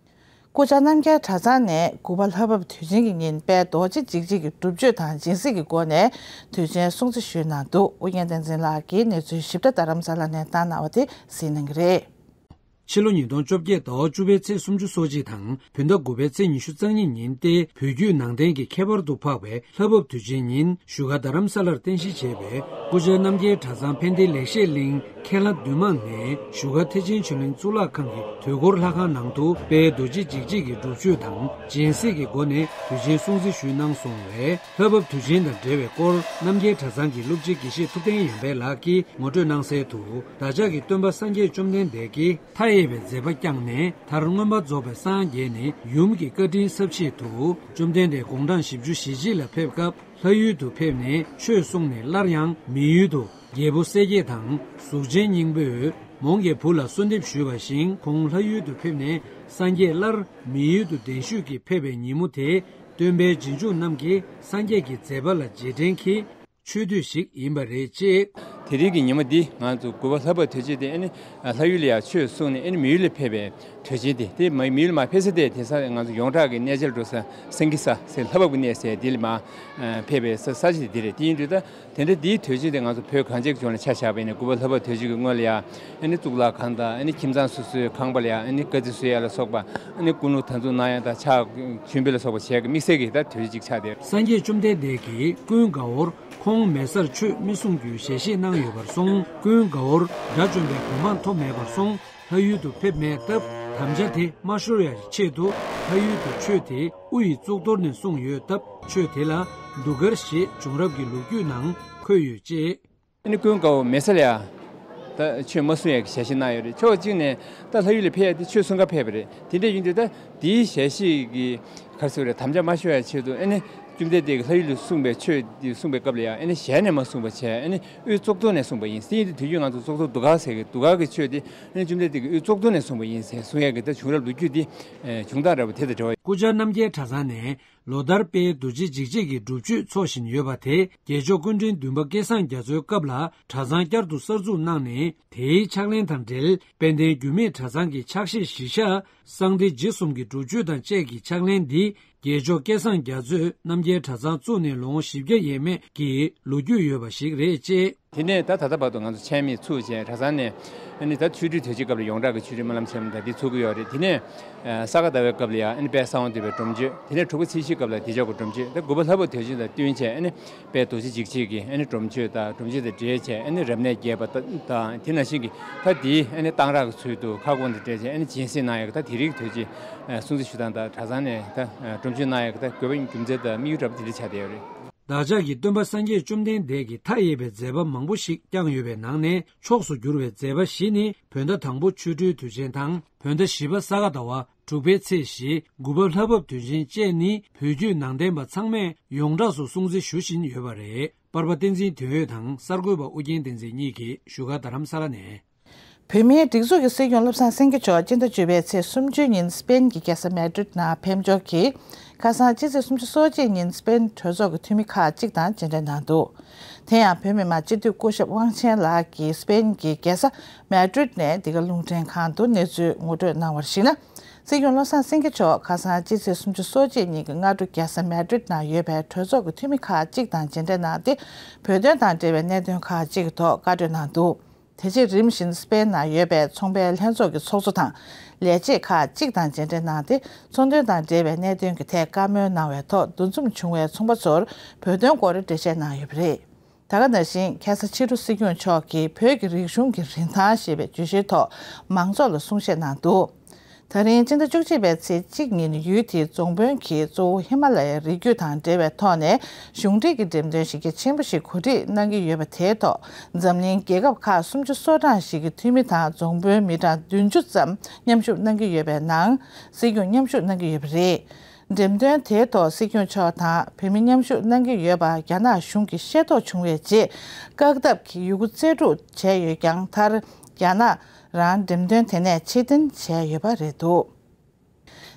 སྐུ་བཅར་རྣམ་རྒྱལ་གྲྭ་ཚང་ནས་དགུ་པ་ལྷ་བབས་དུས་ཆེན་གྱི་ཉིན་དཔལ་རྡོ་རྗེ་འཇིགས་བྱེད་ཀྱི་སྒྲུབ་མཆོད་དང་སྦྱིན་སྲེག་གི་སྒོ་ནས་དུས་ཆེན་སྲུང་བརྩི་ཞུས་གནང་འདུག་ཨུ་རྒྱན་བསྟན་འཛིན་ལགས་ཀྱིས་གནས་ཚུལ་ཞིབ་ཕྲ་རྡ་རམ་ས་ལ་ནས་བཏང་གནང་བ་དེ་གཟིགས་གནང་གི་རེད། ཕྱི་ལོ་ཉིས་སྟོང་བཅོ་བརྒྱད་ཟླ་བ་བཅུ་པའི་ཚེས་སུམ་ཅུ་སོ་གཅིག་དང་བོད་ཟླ་དགུ་པའི་ཚེས་ཉི་ཤུ་རྩ་གཉིས་ཉིན་ཏེ་བོད་བརྒྱུད་ནང་བསྟན་གྱི་ཁྱད་པར་དུ་འཕགས་པའི་ལྷ་བབས་དུས་ཆེན་ཉིན་བཞུགས་སྒར་རྡ་རམ་ས་ལར་རྟེན་གཞི་བྱས་པའི་སྐུ་བཅར་རྣམ་རྒྱལ་གྲྭ་ཚང་ཕན་བདེ་ལེགས་བཤད་གླིང་མཁན་ལྷ་འདུས་མང་ནས་བཞུགས་སྒར་ཐེག་ཆེན་ཆོས་གླིང་གཙུག་ལག་ཁང་གི་དུས་འཁོར་ལྷ་ཁང་ནང་དུ་དཔལ་རྡོ་རྗེ་འཇིགས་བྱེད་ཀྱི་སྒྲུབ་མཆོད་དང་སྦྱིན་སྲེག་གི་སྒོ་ནས་དུས་ཆེན་སྲུང་བརྩི་ཞུས་གནང་སོང་བས། ལྷ་བབས་དུས་ཆེན་དང་འབྲེལ་བའི་སྐོར་རྣམ་རྒྱལ་གྲྭ་ཚང་གི་སློབ་སྤྱི་དགེ་བཤེས་ཐུབ་བསྟན་ཡར་འཕེལ་ལགས་ཀྱིས་ངོ་སྤྲོད་གནང་གསལ་དུ། བདག་ཅག་གི་སྟོན་པ་སངས་རྒྱས་བཅོམ་ལྡན་འདས་ཀྱིས་མཐའ་ཡས་པའི་མཛད་པ་བསྐྱངས་ནས་མཐར་མངོན་པར་རྫོགས་པའི་སངས་རྒྱས་ནས་ཡུམ་གྱི་བཀའ་དྲིན་གསབ་ཆེད་དུ་བཅོམ་ལྡན་འདས་དགུང་གྲངས་བཞི་བཅུ་ཞེ་གཅིག་ལ་ཕེབས་སྐབས་ལྷ་ཡུལ་དུ་ཕེབས་ནས་ཆོས་གསུངས་ནས་སླར་ཡང་མི་ཡུལ་དུ་རྒྱལ་པོ་གསལ་རྒྱལ་དང་གཟུགས་ཅན་སྙིང་པོས་མོང་གི་བུ་ལ་གསོལ་འདེབས་ཞུས་པ་བཞིན་ཁོང་ལྷ་ཡུལ་དུ་ཕེབས་ནས་སངས་རྒྱས་སླར་མི་ཡུལ་དུ་གདན་ཞུས་ཀྱིས་ཕེབས་པའི་ཉིན་མོ་དེ་སྟོན་པའི་རྗེས་འཇུག་རྣམས་ཀྱིས་སངས་རྒྱས་ཀྱི་མཛད་པ་ལ་རྗེས་དྲན་གྱི་ཆོས་དུས་ཤིག་ཡིན་པ་རེད་ཅེས། དེ་རིང་གི་ཉིན་མོ་འདི་ང་ཚོ་དགུ་པ་ལྷ་བབས་དུས་ཆེན་དེ་ཨ་ནི་ལྷ་ཡུལ་ལ་ཡང་ཆོས་གསུངས་ནས་ཨ་ནི་མི་ཡུལ་ལ་ཕེབས་པའི་དུས་ཆེན་དེ་དེ་མི་ཡུལ་མ་ཕེབས་ས་དེ་དེང་སང་ང་ཚོ་ཡོངས་གྲགས་ཀྱི་གནས་མཇལ་འགྲོ་ས་སེང་གེ་ས་ཟེར་ལྷ་བབས་ཀྱི་གནས་ཟེར་དེ་ལ་མ་ཕེབས་པའི་ས་ས་ཆ་དེ་རེད། དེ་ཡིན་དུས་ད་དེ་འདྲ་འདིའི་དུས་ཆེན་དེ་ང་ཚོ་བོད་གངས་ཅན་གྱི་ལྗོངས་ལ་ཆ་བཞག་པ་ཡིན་ན་དགུ་པ་ལྷ་བབས་དུས་ཆེན་གྱི་སྔོན་ལ་ཡང་ཨ་ནི་གཙུག་ལག་ཁང་དང་ཨ་ནི་ཁྱིམ་ཚང་སོ་སོའི་ཁང་པ་ལ་ཡང་ཨ་ནི་དཀའ་སྤྱད་གསོལ་ཡ་ལ་སོགས་པ་ཨ་ནི་སྐུ་ལུས་དམ་བཙུགས་གནང་ཡ་དང་ཕྱག་མཆོད་འབུལ་ལ་སོགས་པ་བྱས་ཀྱི་དམིགས་བསལ་གྱི་ད་དུས་ཆེན་གཅིག་ཆགས་ཏེ། སངས་རྒྱས་བཅོམ་ལྡན་འདས་ཀྱིས་ཀུན་དགའ་བོར། ཁོང་མེད་སར་ཆོས་མི་གསུང་རྒྱུའི་ཞལ་བཞེས་གནང་ཡོད་པར་སོང་། ཀུན་དགའ་བོར་དགྲ་བཅོམ་པའི་གོ་འཕང་ཐོབ་མེད་པར་སོང་། ལྷ་ཡུལ་དུ་ཕེབས་མེད་སྟབས་དམ་བཅའ་དེ་མ་ཤོར་ཡ་ཆེད་དུ་ལྷ་ཡུལ་དུ་ཆོས་དེ་དབུ་ཡི་གཙུག་ཏོར་ནས་གསུངས་ཡོད་སྟབས་ཆོས་དེ་ལ་གདུགས་དཀར་ཞེས་བྱུང་རབས་ཀྱི་ལོ་རྒྱུས་ནང་འཁོད་ཡོད་ཅེས། ཨ་ནི་ཀུན་དགའ་བོ་མེད་སར་ཡ། ད་ཆོས་མ་གསུང་ཡ་གི་ཞལ་བཞེས་གནང་ཡོད་རེད། ཕྱོགས་གཅིག་ནས་ད་ལྷ་ཡུལ་ལ་ཕེབས་ཡ་དེ་ཆོས་གསུང་ག་ཕེབས་པ་རེད། དེ་འདྲ་ཡིན་དུས་ད་དེའི་ཞལ་བཞེས་ཀྱི་ག་རེ་ཟེར་དགོས་རེད། དམ་བཅའ་མ་ཤོར་ཡ་ཆེད་དུ་ཨ་ནི་བཅོམ་ལྡན་འདས་ཀྱིས་ལྷ་ཡུལ་ལ་གསུངས་པའི་ཆོས་དེ་གསུངས་པའི་སྐབས་ལ་ཡང་ཨ་ནི་ཞལ་ནས་མ་གསུངས་པ་བྱས། ཨ་ནི་དབུས་གཙུག་ཏོར་ནས་གསུངས་པ་ཡིན་ཟེར། དེ་དུས་རྒྱུན་ང་ཚོ་གཙུག་ཏོར་གདུགས་དཀར་ཟེར་གི་གདུགས་དཀར་གྱི་ཆོས་དེ་ཨ་ནི་བཅོམ་ལྡན་འདས་ཀྱིས་དབུས་གཙུག་ཏོར་ནས་གསུངས་པ་ཡིན་ཟེར་གསུང་ཡ་གི་ད་བྱུང་རབས་ལོ་རྒྱུས་དེ་བྱུང་སྟངས་འདྲ་པོ་དེ་དང་འབྲེལ་བ། སྐུ་བཅར་རྣམ་རྒྱལ་གྲྭ་ཚང་ནས་ལོ་ལྟར་དཔལ་རྡོ་རྗེ་འཇིགས་བྱེད་ཀྱི་སྒྲུབ་མཆོད་འཚོགས་བཞིན་ཡོད་པ་དེ། རྒྱལ་མཆོག་སྐུ་ཕྲེང་བདུན་པ་སྐལ་བཟང་རྒྱ་མཚོའི་སྐབས་ལ་གྲྭ་ཚང་བསྐྱར་དུ་གསར་འཛུགས་གནང་ནས། དེའི་ཕྱག་ལེན་དང་འབྲེལ། དཔལ་ལྡན་འགྱུར་མེད་གྲྭ་ཚང་གི་ཕྱག་བཞེས་གཞིར་བཞག་གསང་བདེ་རྗེ་གསུམ་གྱི་སྒྲུབ་མཆོད་དང་བཅས་ཀྱི་ཕྱག་ལེན་འདི། རྒྱལ་མཆོག་སྐལ་བཟང་རྒྱ་མཚོས་རྣམ་རྒྱལ་གྲྭ་ཚང་བཙུགས་ནས་ལོ་ངོ་བཞི་བརྒྱ་ཡས་མས་ཀྱི་ལོ་རྒྱུས་ཡོད་པ་ཞིག་རེད་ཅེས། དེ་ནས་ད་ད་ལྟ་བར་དུ་ང་ཚོ་ཆད་མེད་ཚུགས་བྱས། གྲྭ་ཚང་ནས་ཨ་ནི་ད་ཆོ་འཕྲུལ་དུས་ཆེན་སྐབས་ལ་ཡོངས་གྲགས་ཀྱི་ཆོ་འཕྲུལ་སྨོན་ལམ་ཆེན་མོ་ད་འདི་ཚུགས་ཀྱི་ཡོད་རེད། དེ་ནས་ས་ག་ཟླ་བའི་སྐབས་ལ་ཡང་ཨ་ནི་དཔལ་ས་དབང་འདུས་པའི་སྒྲུབ་མཆོད། དེ་ནས་དྲུག་པ་ཚེས་བཞིའི་སྐབས་ལ་བདེ་མཆོག་གི་སྒྲུབ་མཆོད། ད་དགུ་པ་ལྷ་བབས་དུས་ཆེན་དང་བསྟུན་བྱས་ཨ་ནི་དཔལ་རྡོ་རྗེ་འཇིགས་བྱེད་ཀྱི་ཨ་ནི་སྒྲུབ་མཆོད་དང་། སྒྲུབ་མཆོད་དང་འབྲེལ་བྱས་ཨ་ནི་རབ་གནས་རྒྱས་པ་དང་། དེ་ནང་བཞིན་གྱི་ད་འདིའི་ཨ་ནི་གཏང་རག་གི་ཚུལ་དུ་ཁ་སྐོང་དང་འབྲེལ་བྱས་ཨ་ནི་སྦྱིན་སྲེག་གནང་ཡག་གི་ད་དེ་རིགས་དུས་ཆེན་སྲུང་བརྩི་ཞུ་སྟངས་དང་གྲྭ་ཚང་ནས་ད་སྒྲུབ་མཆོད་གནང་ཡག་གི་ད་དགོས་པ་རྒྱུ་མཚན་དང་དམིགས་ཡུལ་འདྲ་པོ་དེ་འདྲ་ཆགས་བསྡད་ཡོད་རེད། བདག་ཅག་གི་སྟོན་པ་སངས་རྒྱས་བཅོམ་ལྡན་འདས་ཀྱིས་མཐའ་ཡས་པའི་མཛད་པ་མང་པོ་ཞིག་བསྐྱངས་ཡོད་པའི་ནང་ནས། མཆོག་ཏུ་གྱུར་པའི་མཛད་པ་བཞི་ནི། བོད་ཟླ་དང་པོ་ཆོ་འཕྲུལ་དུས་ཆེན་དང་། བོད་ཟླ་བཞི་པ་ས་ག་ཟླ་བ། དྲུག་པའི་ཚེས་བཞི། དགུ་པ་ལྷ་བབས་དུས་ཆེན་བཅས་ནི། བོད་བརྒྱུད་ནང་བསྟན་པ་ཚང་མས་ཡོངས་གྲགས་སུ་སྲུང་བརྩི་ཞུ་བཞིན་ཡོད་པ་རེད། པར་པ་བསྟན་འཛིན་དོན་ཡོད་དང་གསར་འགོད་པ་ཨུ་རྒྱན་བསྟན་འཛིན་གཉིས་ཀྱིས་བཞུགས་སྒར་རྡ་རམ་ས་ལ་ནས། བོད་མིའི་སྒྲིག་འཛུགས་ཀྱི་སྲིད་སྐྱོང་བློ་བཟང་སེང་གེ་མཆོག་སྤྱི་ཟླ་བཅུ་པའི་ཚེས་སུམ་ཅུ་ཉིན་སྤེན་གྱི་རྒྱལ་ས་མེ་ཌྲིད་ནང་ཕེབས་འབྱོར་གྱིས། ཁ་སང་སྤྱི་ཚེས་སུམ་ཅུ་སོ་གཅིག་ཉིན་སྤེན་གྲོས་ཚོགས་ཀྱི་འཐུས་མི་ཁག་ཅིག་དང་མཇལ་འཕྲད་གནང་འདུག་དེ་ཡང་བོད་མི་མང་སྤྱི་འཐུས་སྐུ་ཞབས་དབང་ཆེན་ལགས་ཀྱིས་སྤེན་གྱི་རྒྱལ་ས་མེ་ཌྲིད་ནས་འདི་ག་རླུང་འཕྲིན་ཁང་དུ་གནས་ཚུལ་ངོ་སྤྲོད་གནང་བར་གཞིགས་ན། སྲིད་སྐྱོང་བློ་བཟང་སེང་གེ་མཆོག་ཁ་སང་སྤྱི་ཚེས་སུམ་ཅུ་སོ་གཅིག་ཉིན་གྱི་སྔ་དྲོ་རྒྱལ་ས་མེ་ཌྲིད་ནང་ཡོད་པའི་གྲོས་ཚོགས་ཀྱི་འཐུས་མི་ཁག་ཅིག་དང་མཇལ་འཕྲད་གནང་སྟེ། བོད་དོན་དང་འབྲེལ་བའི་གནད་དོན་ཁག་ཅིག་ཐོག་བཀའ་གྲོས་གནང་འདུག་དེ་རྗེས་རིམ་བཞིན་སྤེན་ནང་ཡོད་པའི་ཚོང་པའི་ལྷན་ཚོགས་ཀྱི་ཚོགས་གཙོ་དང་ལས་བྱེད་ཁག་ཅིག་དང་མཇལ་འཕྲད་གནང་སྟེ། ཚོང་དོན་དང་འབྲེལ་བའི་གནད་དོན་གྱི་ཐད་བཀའ་མོལ་གནང་བའི་ཐོག་འདུ་འཛོམས་བྱུང་བའི་ཚོང་པ་ཚོར་བོད་དོན་སྐོར་འགྲེལ་བཤད་གནང་ཡོད་པ་རེད། ད་ག་ནང་བཞིན་ཁ་སང་ཕྱི་དྲོ་སྲིད་སྐྱོང་མཆོག་གིས་བོད་ཀྱི་རིག་གཞུང་གི་རིན་ཐང་ཞེས་པའི་བརྗོད་གཞིའི་ཐོག་མང་ཚོགས་ལ་གསུང་བཤད་གནང་འདུག་ད་རིང་སྤྱི་ཟླ་བཅུ་གཅིག་པའི་ཚེས་གཅིག་ཉིན་ཡུལ་དེའི་རྫོང་དཔོན་གྱིས་གཙོ་བོ་ཧི་མ་ལ་ཡའི་རི་རྒྱུད་དང་འབྲེལ་བའི་ཐོག་ནས་གཞུང་འབྲེལ་གྱི་འགྲེམས་སྟོན་གཞི་རྒྱ་ཆེན་པོ་ཞིག་གོ་སྒྲིག་གནང་གི་ཡོད་པ་དེའི་ཐོག་འཛམ་གླིང་རྒྱལ་ཁབ་ཁག་སུམ་ཅུ་སོ་གྲངས་ཤིག་གི་འཐུས་མི་དང་རྫོང་དཔོན་མི་གྲངས་བདུན་ཅུ་ཙམ་མཉམ་ཞུགས་གནང་གི་ཡོད་པའི་ནང་། སྲིད་སྐྱོང་མཉམ་ཞུགས་གནང་གི་ཡོད་པ་རེད། འགྲེམས་སྟོན་དེའི་ཐོག་སྲིད་སྐྱོང་མཆོག་དང་བོད་མི་མཉམ་ཞུགས་གནང་གི་ཡོད་པ་རྒྱ་ནག་གཞུང་གིས་ཤེས་རྟོགས་བྱུང་བའི་རྗེས། བཀག་སྡོམ་གྱིས་ཡི་གུ་རྩལ་སྤྲུགས་བྱས་ཡོད་ཀྱང་། མཐར་རྒྱ་ནག་རང་འགྲེམས་སྟོན་དེ་ནས་ཕྱིར་འཐེན་བྱས་ཡོད་པ་རེད་འདུག་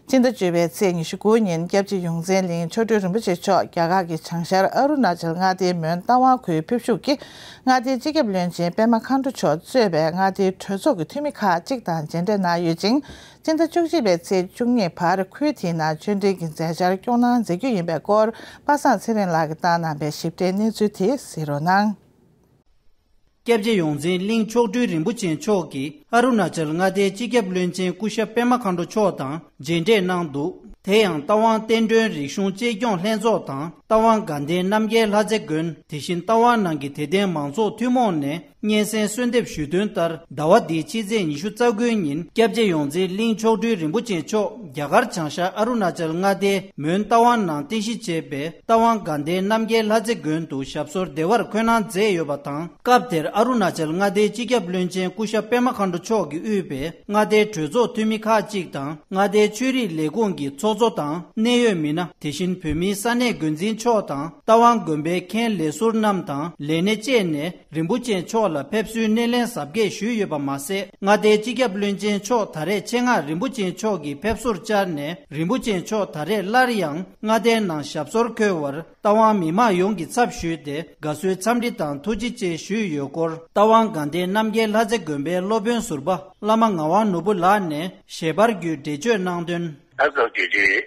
སྤྱི་ཟླ་བཅུ་པའི་ཚེས་ཉི་ཤུ་དགུ་ཉིན་སྐྱབས་རྗེ་ཡོངས་འཛིན་གླིང་མཆོག་སྤྲུལ་རིན་པོ་ཆེ་མཆོག་རྒྱ་གར་གྱི་བྱང་ཤར་ཨ་རུ་ན་ཅལ་མངའ་སྡེའི་མོན་རྟ་དབང་ཁུལ་ཕེབས་བཞུགས་ཀྱིས། མངའ་སྡེའི་སྤྱི་ཁྱབ་བློན་ཆེན་པད་མ་མཁའ་འགྲོ་མཆོག་གཙོས་པའི་མངའ་སྡེའི་གྲོས་ཚོགས་ཀྱི་འཐུས་མི་ཁག་ཅིག་དང་མཇལ་འཕྲད་གནང་ཡོད་ཅིང་། སྤྱི་ཟླ་བཅུ་གཅིག་པའི་ཚེས་བཅུ་གཉིས་བར་ཁུལ་དེའི་ནང་ཆོས་འབྲེལ་གྱི་མཛད་འཆར་སྐྱོང་གནང་མཛད་རྒྱུ་ཡིན་པའི་སྐོར། པ་སངས་ཚེ་རིང་ལགས་ཀྱིས་བཏང་གནང་པའི་ཞིབ་ཕྲའི་གནས་ཚུལ་དེ་གཟིགས་རོགས་གནང་། སྐྱབས་རྗེ་ཡོངས་འཛིན་གླིང་མཆོག་སྤྲུལ་རིན་པོ་ཆེ་མཆོག་གིས་ཨ་རུ་ན་ཅལ་མངའ་སྡེའི་སྤྱི་ཁྱབ་བློན་ཆེན་སྐུ་ཞབས་པད་མ་མཁའ་འགྲོ་མཆོག་དང་མཇལ་འཕྲད་གནང་འདུག་དེ་ཡང་རྟ་དབང་བསྟན་སྒྲོན་རིག་གཞུང་གཅེས་སྐྱོང་ལྷན་ཚོགས་དང་། རྟ་དབང་དགའ་ལྡན་རྣམ་རྒྱལ་ལྷ་རྩེ་དགོན། དེ་བཞིན་རྟ་དབང་ནང་གི་དད་ལྡན་མང་ཚོགས་ཐུན་མོང་ནས་སྙན་སེང་གསོལ་འདེབས་ཞུས་དོན་ལྟར། ཟླ་བ་འདིའི་ཕྱི་ཚེས་ཉི་ཤུ་རྩ་དགུའི་ཉིན་སྐྱབས་རྗེ་ཡོངས་འཛིན་གླིང་མཆོག་སྤྲུལ་རིན་པོ་ཆེ་མཆོག་རྒྱ་གར་བྱང་ཤར་ཨ་རུ་ན་ཅལ་མངའ་སྡེའི་མོན་རྟ་དབང་ནང་རྟེན་གཞི་བྱས་པའི་རྟ་དབང་དགའ་ལྡན་རྣམ་རྒྱལ་ལྷ་རྩེ་དགོན་དུ་ཞབས་སོར་བདེ་བར་འཁོད་གནང་མཛད་ཡོད་པ་དང་། སྐབས་དེར་ཨ་རུ་ན་ཅལ་མངའ་སྡེའི་སྤྱི་ཁྱབ་བློན་ཆེན་སྐུ་ཞབས་པད་མ་མཁའ་འགྲོ་མཆོག་གིས་དབུས་པའི་མངའ་སྡེའི་གྲོས་ཚོགས་འཐུས་མི་ཁག་ཅིག་དང་། མངའ་སྡེའི་ཆོས་རིག་ལས་ཁུངས་ཀྱི་ཚོགས་གཙོ་དང་། གནད་ཡོད་མི་སྣ། དེ་བཞིན་བོད་མིའི་ས་གནས་འགོ་འཛིན་མཆོག་དང་། རྟ་དབང་དགོན་པའི་མཁན་ལས་ཟུར་རྣམས་དང་། ལས་སྣེ་བཅས་ནས་རིན་པོ་ཆེ་མཆོག་ལ་ཕེབས་བསུའི་སྣེ་ལེན་གཟབ་རྒྱས་ཞུས་ཡོད་པ་མ་ཟད། མངའ་སྡེའི་སྤྱི་ཁྱབ་བློན་ཆེན་མཆོག་ད་རེས་ཆེད་མངགས་རིན་པོ་ཆེ་མཆོག་གི་ཕེབས་བསུར་བཅར་ནས། རིན་པོ་ཆེ་མཆོག་ད་རེས་སླར་ཡང་མངའ་སྡེའི་ནང་ཞབས་སོར་འཁོད་པར། རྟ་དབང་མི་མང་ཡོངས་ཀྱི་ཚབ་ཞུས་ཏེ། དགའ་བསུའི་འཚམས་འདྲི་དང་ཐུགས་རྗེ་ཆེ་ཞུས་ཡོད་སྐོར། རྟ་དབང་དགའ་ལྡན་རྣམ་རྒྱལ་ལྷ་རྩེ་དགོན་པའི་སློབ་དཔོན་ཟུར་པ་བླ་མ་ངག་དབང་ནོར་བུ་ལགས་ནས་ཞལ་པར་བརྒྱུད་འགྲེལ་བརྗོད་གནང་དོན། ད་སྐབས་དེ་དུས་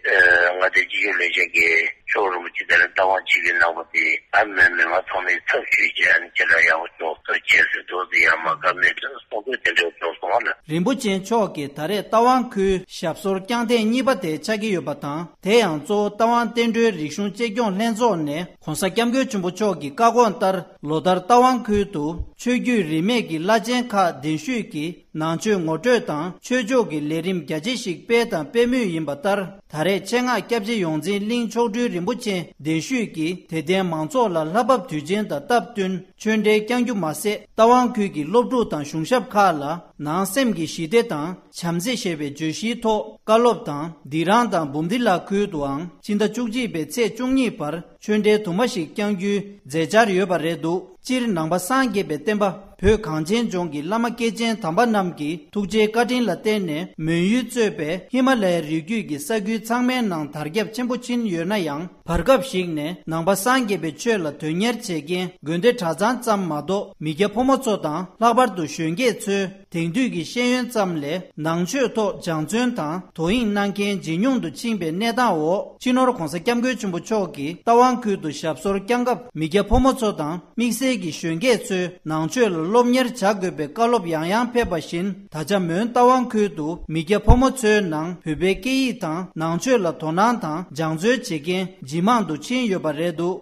མངའ་སྡེའི་སྤྱི་ཁྱབ་བློན་ཆེན་གྱིས་མཆོག་རིན་པོ་ཆེ་དེ་ལ་རྟ་དབང་ཅིག་གི་གནང་བ་དེ། ཨ་མའི་མི་མང་ཚང་མའི་ཚབ་ཞུས་བྱས། ཨ་ནི་ཁྱེད་རང་ཡག་པོ་ཅོག་ཙེ་བྱས་ཟེར་འདུག་ཟེར། ཡང་མ་དགའ་མི་འདུག་གསུང་དོན་དེ་འདྲ་བྱུང་སོང་བ་ལ། རིན་པོ་ཆེ་མཆོག་གིས་ད་རེས་རྟ་དབང་ཁུལ་ཞབས་སོར་བསྐྱངས་ཐེངས་གཉིས་པ་དེ་ཆགས་ཀྱི་ཡོད་པ་དང་། དེ་ཡང་གཙོ་བོ་རྟ་དབང་བསྟན་སྒྲོན་རིག་གཞུང་གཅེས་སྐྱོང་ལྷན་ཚོགས་ནས་༧གོང་ས་༧སྐྱབས་མགོན་ཆེན་པོ་མཆོག་གི་བཀའ་དགོངས་ལྟར། ལོ་ལྟར་རྟ་དབང་ཁུལ་དུ་ཆོས་བརྒྱུད་རིས་མེད་ཀྱི་བླ་ཆེན་ཁག་གདན་ཞུས་ཀྱིས་ནང་ཆོས་ངོ་སྤྲོད་དང་ཆོས་ཕྱོགས་ཀྱི་ལས་རིམ་རྒྱ་ཆེ་ཞིག་སྤེལ་དང་སྤེལ་མུས་ཡིན་པ་ལྟར། ད་རེས་ཆེད་མངགས་སྐྱབས་རྗེ་ཡོངས་འཛིན་གླིང་མཆོག་སྤྲུལ་རིན་པོ་ཆེ་གདན་ཞུས་ཀྱིས་དད་ལྡན་མང་ཚོགས་ ཚོ་ལ་ལྷ་བབས་དུས་ཆེན་དང་སྟབས་བསྟུན་ཆོས་འབྲེལ་བསྐྱང་རྒྱུ་མ་ཟད། རྟ་དབང་ཁུལ་གྱི་སློབ་ཕྲུག་དང་གཞུང་ཞབས་ཁག་ལ་ནང་སེམས་ཀྱི་ཞི་བདེ་དང་བྱམས་བརྩེ་ཞེས་པའི་བརྗོད་གཞིའི་ཐོག་བཀའ་སློབ་དང་། སྡིག་རང་དང་འབུམ་སྡེ་ལ་ཁུལ་དུའང་སྤྱི་ཟླ་བཅུ་གཅིག་པའི་ཚེས་བཅུ་གཉིས་བར་ཆོས་འབྲེལ་དུ་མ་ཞིག་བསྐྱང་རྒྱུའི་མཛད་འཆར་ཡོད་པ་རེད་འདུག་སྤྱིར་ནང་པ་སངས་རྒྱས་པའི་བསྟན་པ་བོད་གངས་ཅན་ལྗོངས་ཀྱི་བླ་མ་སྐྱེས་ཆེན་དམ་པ་རྣམས་ཀྱི་ཐུགས་རྗེའི་བཀའ་དྲིན་ལ་བརྟེན་ནས། མོན་ཡུལ་གཙོས་པའི་ཧི་མ་ལ་ཡའི་རི་རྒྱུད་ཀྱི་ས་ཁུལ་ཚང་མའི་ནང་དར་ཁྱབ་ཆེན་པོ་ཕྱིན་ཡོད་ན་ཡང་། བར་སྐབས་ཤིག་ནས་ནང་པ་སངས་རྒྱས་པའི་ཆོས་ལ་དོན་གཉེར་བྱེད་མཁན་དགོན་སྡེ་གྲྭ་ཚང་ཙམ་མ་གཏོགས། མི་སྐྱ་ཕོ་མོ་ཚོ་དང་། ལྷག་པར་དུ་གཞོན་སྐྱེས་ཚོས་དེང་དུས་ཀྱི་ཤེས་ཡོན་ཙམ་ལས་ནང་ཆོས་ཐོག་སྦྱང་བརྩོན་དང་དོ་དབྱིངས་གནང་མཁན་ཇེ་ཉུང་དུ་ཕྱིན་པའི་གནས་སྟངས་འོག་སྤྱི་ནོར་༧གོང་ས་༧སྐྱབས་མགོན་ཆེན་པོ་མཆོག་གིས་རྟ་དབང་ཁུལ་དུ་ཞབས་སོར་བསྐྱངས་སྐབས། མི་སྐྱ་ཕོ་མོ་ཚོ་དང་དམིགས་བསལ་གྱི་གཞོན་སྐྱེས་ཚོས་ནང་ཆོས་ལ་སློབ་གཉེར་བྱ་དགོས་པའི་བཀའ་སློབ་ཡང་ཡང་ཕེབས་པ་བཞིན། ད་ཆ་མོན་རྟ་དབང་ཁུལ་དུ་མི་སྐྱ་ཕོ་མོ་ཚོའི་ནང་བོད་པའི་སྐད་ཡིག་དང་ནང་ཆོས་ལ་དོ་སྣང་དང་སྦྱང་བརྩོན་བྱེད་མཁན་ཇེ་མང་དུ་ཕྱིན་ཡོད་པ་རེད་འདུག་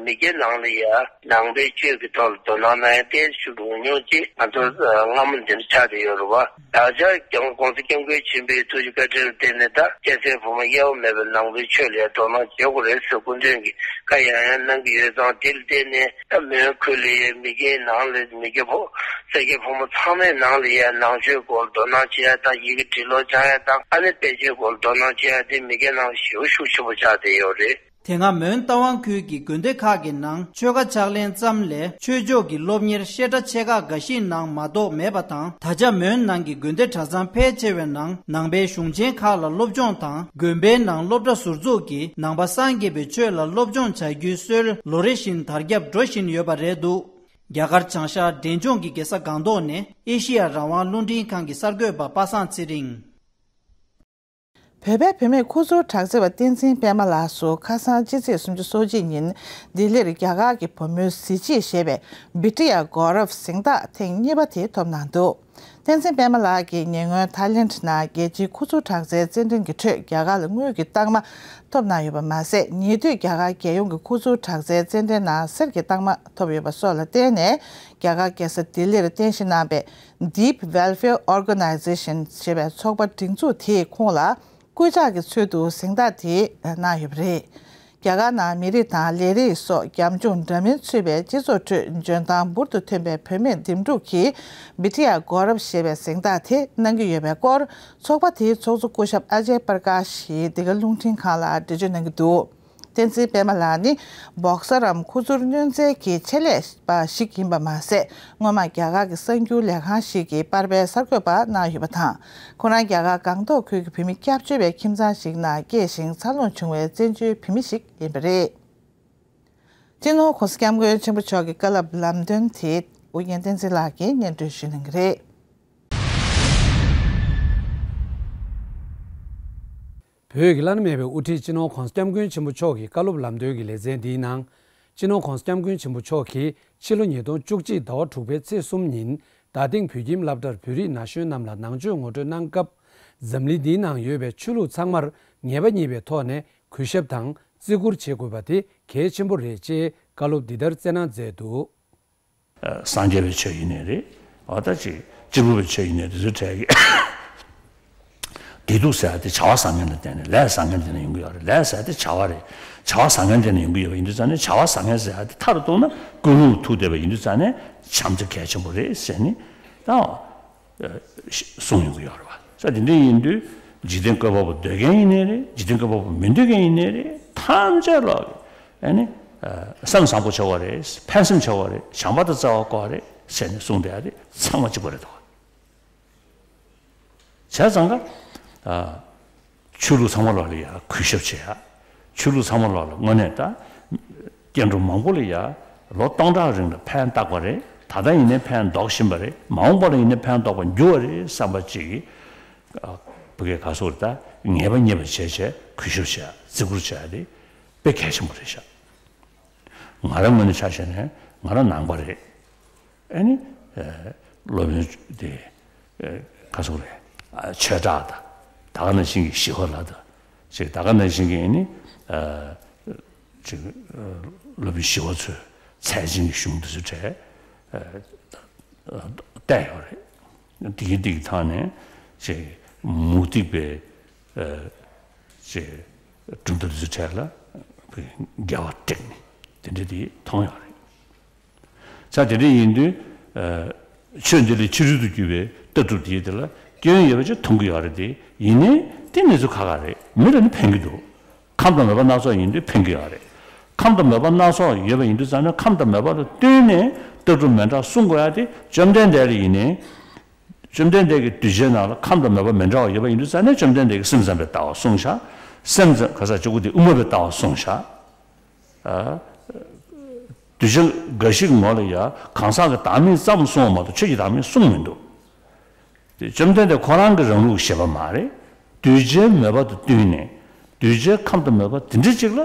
མི་སྐྱའི་ནང་ལ་ཡ་ནང་པའི་ཆོས་ཀྱི་ཐོག་ལ་དོ་སྣང་གནང་ཡ་ཏོག་ཙམ་ཉུང་ཉུང་ཅིག་ང་ཚོ་སྔ་མོ་འདི་འདྲ་ཆགས་བསྡད་ཡོད་རེད་བ། ད་ཆ་༧གོང་ས་༧སྐྱབས་མགོན་ཆེན་པོའི་ཐུགས་རྗེ་བཀའ་དྲིན་ལ་བརྟེན་ནས་ད་སྐྱ་སེར་ཕོ་མོ་དབྱེ་བ་མེད་པར་ནང་པའི་ཆོས་ལ་ཡ་དོ་སྣང་བྱེད་དགོས་རེད་ཟེར་སྐུ་མདུན་གྱིས་བཀའ་ཡང་ཡང་གནང་གི་ཡོད་ཙང་། དེ་ལ་བརྟེན་ནས་ད་མོན་ཁུལ་ལ་ཡ་མི་སྐྱའི་ནང་ལ་མི་སྐྱ་ཕོ་སེར་སྐྱ་ཕོ་མོ་ཚང་མའི་ནང་ལ་ཡ་ནང་ཆོས་སྐོར་ལ་དོ་སྣང་བྱེད་ཡ་དང་། ཡི་གེ་འབྲི་ཀློག་སྦྱང་ཡ་དང་། ཨ་ནི་དཔེ་ཆའི་སྐོར་ལ་དོ་སྣང་བྱེད་ཡ་དེ་མི་སྐྱའི་ནང་ཞེ་པོ་ཤུགས་ཆེན་པོ་ཆགས་བསྡད་ཡོད་རེད། དེ་སྔ་མོན་རྟ་དབང་ཁུལ་གྱི་དགོན་སྡེ་ཁག་གི་ནང་ཆོལ་ཁ་ཕྱག་ལེན་ཙམ་ལས་ཆོས་ཕྱོགས་ཀྱི་སློབ་གཉེར་བཤད་གྲྭ་ཆེ་ཁག་འགའ་ཞིག་ནང་མ་གཏོགས་མེད་པ་དང་། ད་ཆ་མོན་ནང་གི་དགོན་སྡེ་གྲྭ་ཚང་ཕལ་ཆེ་བའི་ནང་ནང་པའི་གཞུང་ཆེན་ཁག་ལ་སློབ་སྦྱོང་དང་། དགོན་པའི་ནང་སློབ་གྲྭ་ཟུར་འཛུགས་ཀྱིས་ནང་པ་སངས་རྒྱས་པའི་ཆོས་ལ་སློབ་སྦྱོང་བྱ་རྒྱུའི་སྲོལ་ལོ་རེ་བཞིན་དར་ཁྱབ་འགྲོ་བཞིན་ཡོད་པ་རེད་འདུག་རྒྱ་གར་བྱང་ཤར་འབྲས་ལྗོངས་ཀྱི་རྒྱལ་ས་སྒང་ཏོག་ནས་ཨེ་ཤི་ཡ་རང་དབང་རླུང་འཕྲིན་ཁང་གི་གསར་འགོད་པ་པ་སངས་ཚེ་རིང་། བོད་པའི་བུད་མེད་ཁུ་ཚུར་དྲག་རྩལ་བ་བསྟན་འཛིན་པད་མ་ལགས་སུ་ཁ་སང་ཕྱི་ཚེས་སུམ་ཅུ་སོ་གཅིག་ཉིན་ལྡི་ལིར་རྒྱ་གར་གྱི་བུ་མོའི་གཟི་བརྗིད་ཞེས་པའི་བི་ཏི་ཡ་གོ་རབ་གཟེངས་རྟགས་ཐེངས་གཉིས་པ་དེ་ཐོབ་གནང་འདུག་བསྟན་འཛིན་པད་མ་ལགས་ཀྱིས་ཉེ་སྔོན་ཐའི་ལེནྜ་ནང་རྒྱལ་སྤྱིའི་ཁུ་ཚུར་དྲག་རྩལ་རྩེད་འགྲན་གྱི་ཁྲོད་རྒྱ་གར་ལ་དངུལ་གྱི་རྟགས་མ་ཐོབ་གནང་ཡོད་པ་མ་ཟད། ཉེ་དུས་རྒྱ་གར་རྒྱལ་ཡོངས་ཀྱི་ཁུ་ཚུར་དྲག་རྩལ་རྩེད་འགྲན་ནང་གསེར་གྱི་རྟགས་མ་ཐོབ་ཡོད་པ་སོགས་ལ་བརྟེན་ནས། རྒྱ་གར་རྒྱལ་ས་ལྡི་ལིར་རྟེན་གཞི་གནང་པའི་Deep Welfare Organization ཞེས་པའི་ཚོགས་པ་སྒྲིག་འཛུགས་དེས་ཁོང་ལ་སྐུལ་ལྕག་གི་ཚུལ་དུ་གཟེངས་རྟགས་དེ་གནང་ཡོད་པ་རེད། རྒྱ་གར་ནང་མི་རིགས་དང་ལས་རིགས་སོགས་རྒྱབ་ལྗོངས་འདྲ་མིན་ཚུད་པའི་སྤྱི་ཚོགས་ཁྲོད་འཇོན་ཐང་འབུར་དུ་ཐོན་པའི་བུད་མེད་འདེམས་སྒྲུག་གིས་བི་ཏི་ཡ་གོ་རབ་ཞེས་པའི་གཟེངས་རྟགས་དེ་གནང་གི་ཡོད་པའི་སྐོར། ཚོགས་པ་དེའི་ཚོགས་གཙོ་སྐུ་ཞབས་ཨ་ཇེ་པར་ཀ་ཤིས་འདི་ག་རླུང་འཕྲིན་ཁང་ལ་འགྲེལ་བརྗོད་གནང་གི་འདུག་བསྟན་འཛིན་པད་མ་ལགས་ནི་སྦོག་སར་རམ་ཁུ་ཚུར་གནོན་རྩལ་གྱི་ཆེད་ལས་པ་ཞིག་ཡིན་པ་མ་ཟད། སྔོན་མ་རྒྱ་གར་གྱི་གསར་འགྱུར་ལས་ཁང་ཞིག་གི་པར་པའི་གསར་འགོད་པ་གནང་ཡོད་པ་དང་། ཁོ་རང་རྒྱ་གར་སྒང་ཏོག་ཁུལ་གྱི་བོད་མི་སྐྱབས་བཅོལ་བའི་ཁྱིམ་ཚང་ཞིག་ནང་སྐྱེས་ཤིང་འཚར་ལོངས་བྱུང་བའི་བཙན་བྱོལ་བོད་མི་ཞིག་ཡིན་པ་རེད། སྤྱི་ནོར་༧གོང་ས་༧སྐྱབས་མགོན་ཆེན་པོ་མཆོག་གི་བཀའ་སློབ་ལམ་སྟོན་དེ་ཨོ་རྒྱན་བསྟན་འཛིན་ལགས་ཀྱིས་སྙན་སྒྲོན་ཞུ་གནང་གི་རེད། བོད་ཀྱི་བླ་ན་མེད་པའི་དབུ་ཁྲིད་སྤྱི་ནོར་༧གོང་ས་༧སྐྱབས་མགོན་ཆེན་པོ་མཆོག་གི་བཀའ་སློབ་ལམ་སྟོན་གྱི་ལེ་ཚན་འདིའི་ནང་། སྤྱི་ནོར་༧གོང་ས་༧སྐྱབས་མགོན་ཆེན་པོ་མཆོག་གིས་ཕྱི་ལོ་ཉིས་སྟོང་བཅུ་གཅིག་ཟླ་བ་དྲུག་པའི་ཚེས་གསུམ་ཉིན་རྡ་སྟེང་བོད་ཁྱིམ་སློབ་གྲྭར་བོད་རིགས་ན་གཞོན་རྣམས་ལ་ནང་ཆོས་ངོ་སྤྲོད་གནང་སྐབས། འཛམ་གླིང་འདིའི་ནང་ཡོད་པའི་ཆོས་ལུགས་ཚང་མར་ངེས་པ་རྙེད་པའི་ཐོག་ནས་གུས་ཞབས་དང་བརྩི་བཀུར་བྱེད་དགོས་པ་དེ་གལ་ཆེན་པོ་རེད་ཅེས་བཀའ་སློབ་འདི་ལྟར་སྩལ་གནང་མཛད་འདུག་སངས་རྒྱས་པའི་ཆོས་ཡིན་ནའི་རེད། འོ་ད་ཅིག་སྤྱི་བོར་བའི་ཆོས་ཡིན་ནའི་རེད། དེ་ཚོའི་གྲས་ཀྱི་བདེ་སྡུག་ཟེར་ཡ་དེ་བྱ་བ་བཟང་ངན་ལ་བརྟེན་ནས་ལས་བཟང་ངན་དེ་ནས་ཡོང་གི་ཡོད་རེད། ལས་ཟེར་ཡ་དེ་བྱ་བ་རེད། བྱ་བ་བཟང་ངན་དེ་ནས་ཡོང་གི་ཡོད་པ་ཡིན་དུས་ཙང་ནས། བྱ་བ་བཟང་ངན་ཟེར་ཡ་དེ་མཐར་གཏུགས་ན་ཀུན་སློང་ལ་ཐུག་བསྡད་པ་ཡིན་དུས་ཙང་ནས་བྱམས་བརྩེ་གལ་ཆེན་པོ་རེད་ཟེར་ནས་ད། གསུང་ཡོང་གི་ཡོད་རེད་བ། ས་དེ་འདྲ་ཡིན་དུས་འཇིག་རྟེན་བཀོད་པ་པོ་འདོད་མཁན་ཡིན་ནའི་རེད། འཇིག་རྟེན་བཀོད་པ་པོ་མི་འདོད་མཁན་ཡིན་ནའི་རེད། ཐམས་ཅད་ལ་ཨ་ནི་བསམ་བཟང་པོ་བྱ་བ་རེད། ཕན་སེམས་བྱ་བ་རེད། བྱམས་པ་དང་བརྩེ་བ་དགོས་རེད་ཟེར་ནས་གསུངས་བསྡད་ཡ་དེ་ཚང་མ་གཅིག་པ་རེད་དོ། བྱས་ཙང་ཀ་ཆོས་ལུགས་ཚང་མ་ལོག་ལ་ཡ་གུས་ཞབས་བྱེད་ཡ། ཆོས་ལུགས་ཚང་མ་ལོག་ལ་དངོས་གནས་ད། སྐྱེ་འགྲོ་མང་པོ་ལ་ཡ་ལོ་སྟོང་ཕྲག་རིང་ལ་ཕན་བཏགས་པ་རེད། ད་ལྟ་ཡིན་ནའི་ཕན་འདོགས་བཞིན་པ་རེད། མ་འོངས་པ་ལ་ཡིན་ནའི་ཕན་འདོགས་པར་འགྱུར་བ་རེད་བསམ་པ་ཅིག་ཨ། བུ་གའི་ག་སོགས་ད་ངེས་པ་རྙེད་པ་བྱས་བྱས་གུས་ཞབས་བྱེད་ཡ། བརྩི་བཀུར་བྱེད་ཡ་དེ་དཔེ་གལ་ཆེན་པོ་རེད་ཤག་ང་རང་ངོས་ནས་ཆ་བཞག་ན་ང་རང་ནང་པ་རེད། ཨ་ནི། ཨ། སློབ་དཔོན་དེ། ཨ། ག་སོགས་རེད། ཨ། ཆོས་གྲགས་དང་། ད་ག་ནང་བཞིན་གྱི་ཞི་བ་ལྷ་དང་། ཅིག་ད་ག་ནང་བཞིན་གྱི་ཨ་ནི། ཨ། ཅིག་ཨ། སློབ་དཔོན་ཞི་བ་འཚོའི་ཚད་ཆེན་གྱི་གཞུང་འདི་ཚོའི་གྲས། ཨ། བལྟས་ཡོད་རེད། དེ་གི་དེ་གི་ཐོག་ནས་ཅིག་མུ་སྟེགས་པའི། ཨ། ཅིག་གྲུབ་མཐའ་འདི་ཚོའི་གྲས་ལ་འགལ་བ་བསྒྲིགས་ནས། དེ་འདྲ་དེ་མཐོང་ཡོད་རེད། ས་དེ་འདྲ་ཡིན་དུས། ཆོས་འདི་ལས་ཕྱི་རོལ་དུ་གྱུར་པའི་ལྟ་གྲུབ་དེའི་དེ་ལ་སྐྱོན་ཡོད་པ་ཅིག་མཐོང་གི་ཡོད་རེད་དེ། ཡིན་ནའི་དེ་གནས་ཚུལ་ཁག་ཁག་རེད། མི་ལ་ནི་ཕན་གྱི་འདུག་ཁམས་དང་མོས་པ་སྣ་ཚོགས་ཡིན་དུས་ཕན་གྱི་ཡོད་རེད། ཁམས་དང་མོས་པ་སྣ་ཚོགས་ཡོད་པ་ཡིན་དུས་ཙང་ནས་ཁམས་དང་མོས་པ་ལ་བསྟུན་ནས་ལྟ་གྲུབ་མི་འདྲ་གསུང་དགོས་ཡ་དེ་བཅོམ་ལྡན་འདས་ལ་ཡིན་ནའི། བཅོམ་ལྡན་འདས་ཀྱི་གདུལ་བྱའི་ནང་ལ་ཁམས་དང་མོས་པ་མི་འདྲ་བ་ཡོད་པ་ཡིན་དུས་ཙང་ནས་བཅོམ་ལྡན་འདས་ཀྱིས་སེམས་ཙམ་པའི་ལྟ་བ་གསུངས་ཤག་སེམས་ཙམ་ག་ས་གཅིག་པུ་དེ་དབུ་མ་པའི་ལྟ་བ་གསུངས་ཤག་གདུལ་བྱ་འགའ་ཞིག་གི་ངོ་ལ་ཡ་གང་ཟག་གི་བདག་མེད་ཙམ་གསུངས་པ་མ་གཏོགས་ཆོས་ཀྱི་བདག་མེད་གསུངས་མི་འདུག་དེ་བཅོམ་ལྡན་འདས་ཁོ་རང་གི་རང་ལུགས་བཞེད་པ་མ་རེད། གདུལ་བྱའི་མོས་པ་དང་བསྟུན་ནས་གདུལ་བྱའི་ཁམས་དང་མོས་པ་དེ་འདྲ་ཅིག་ལ་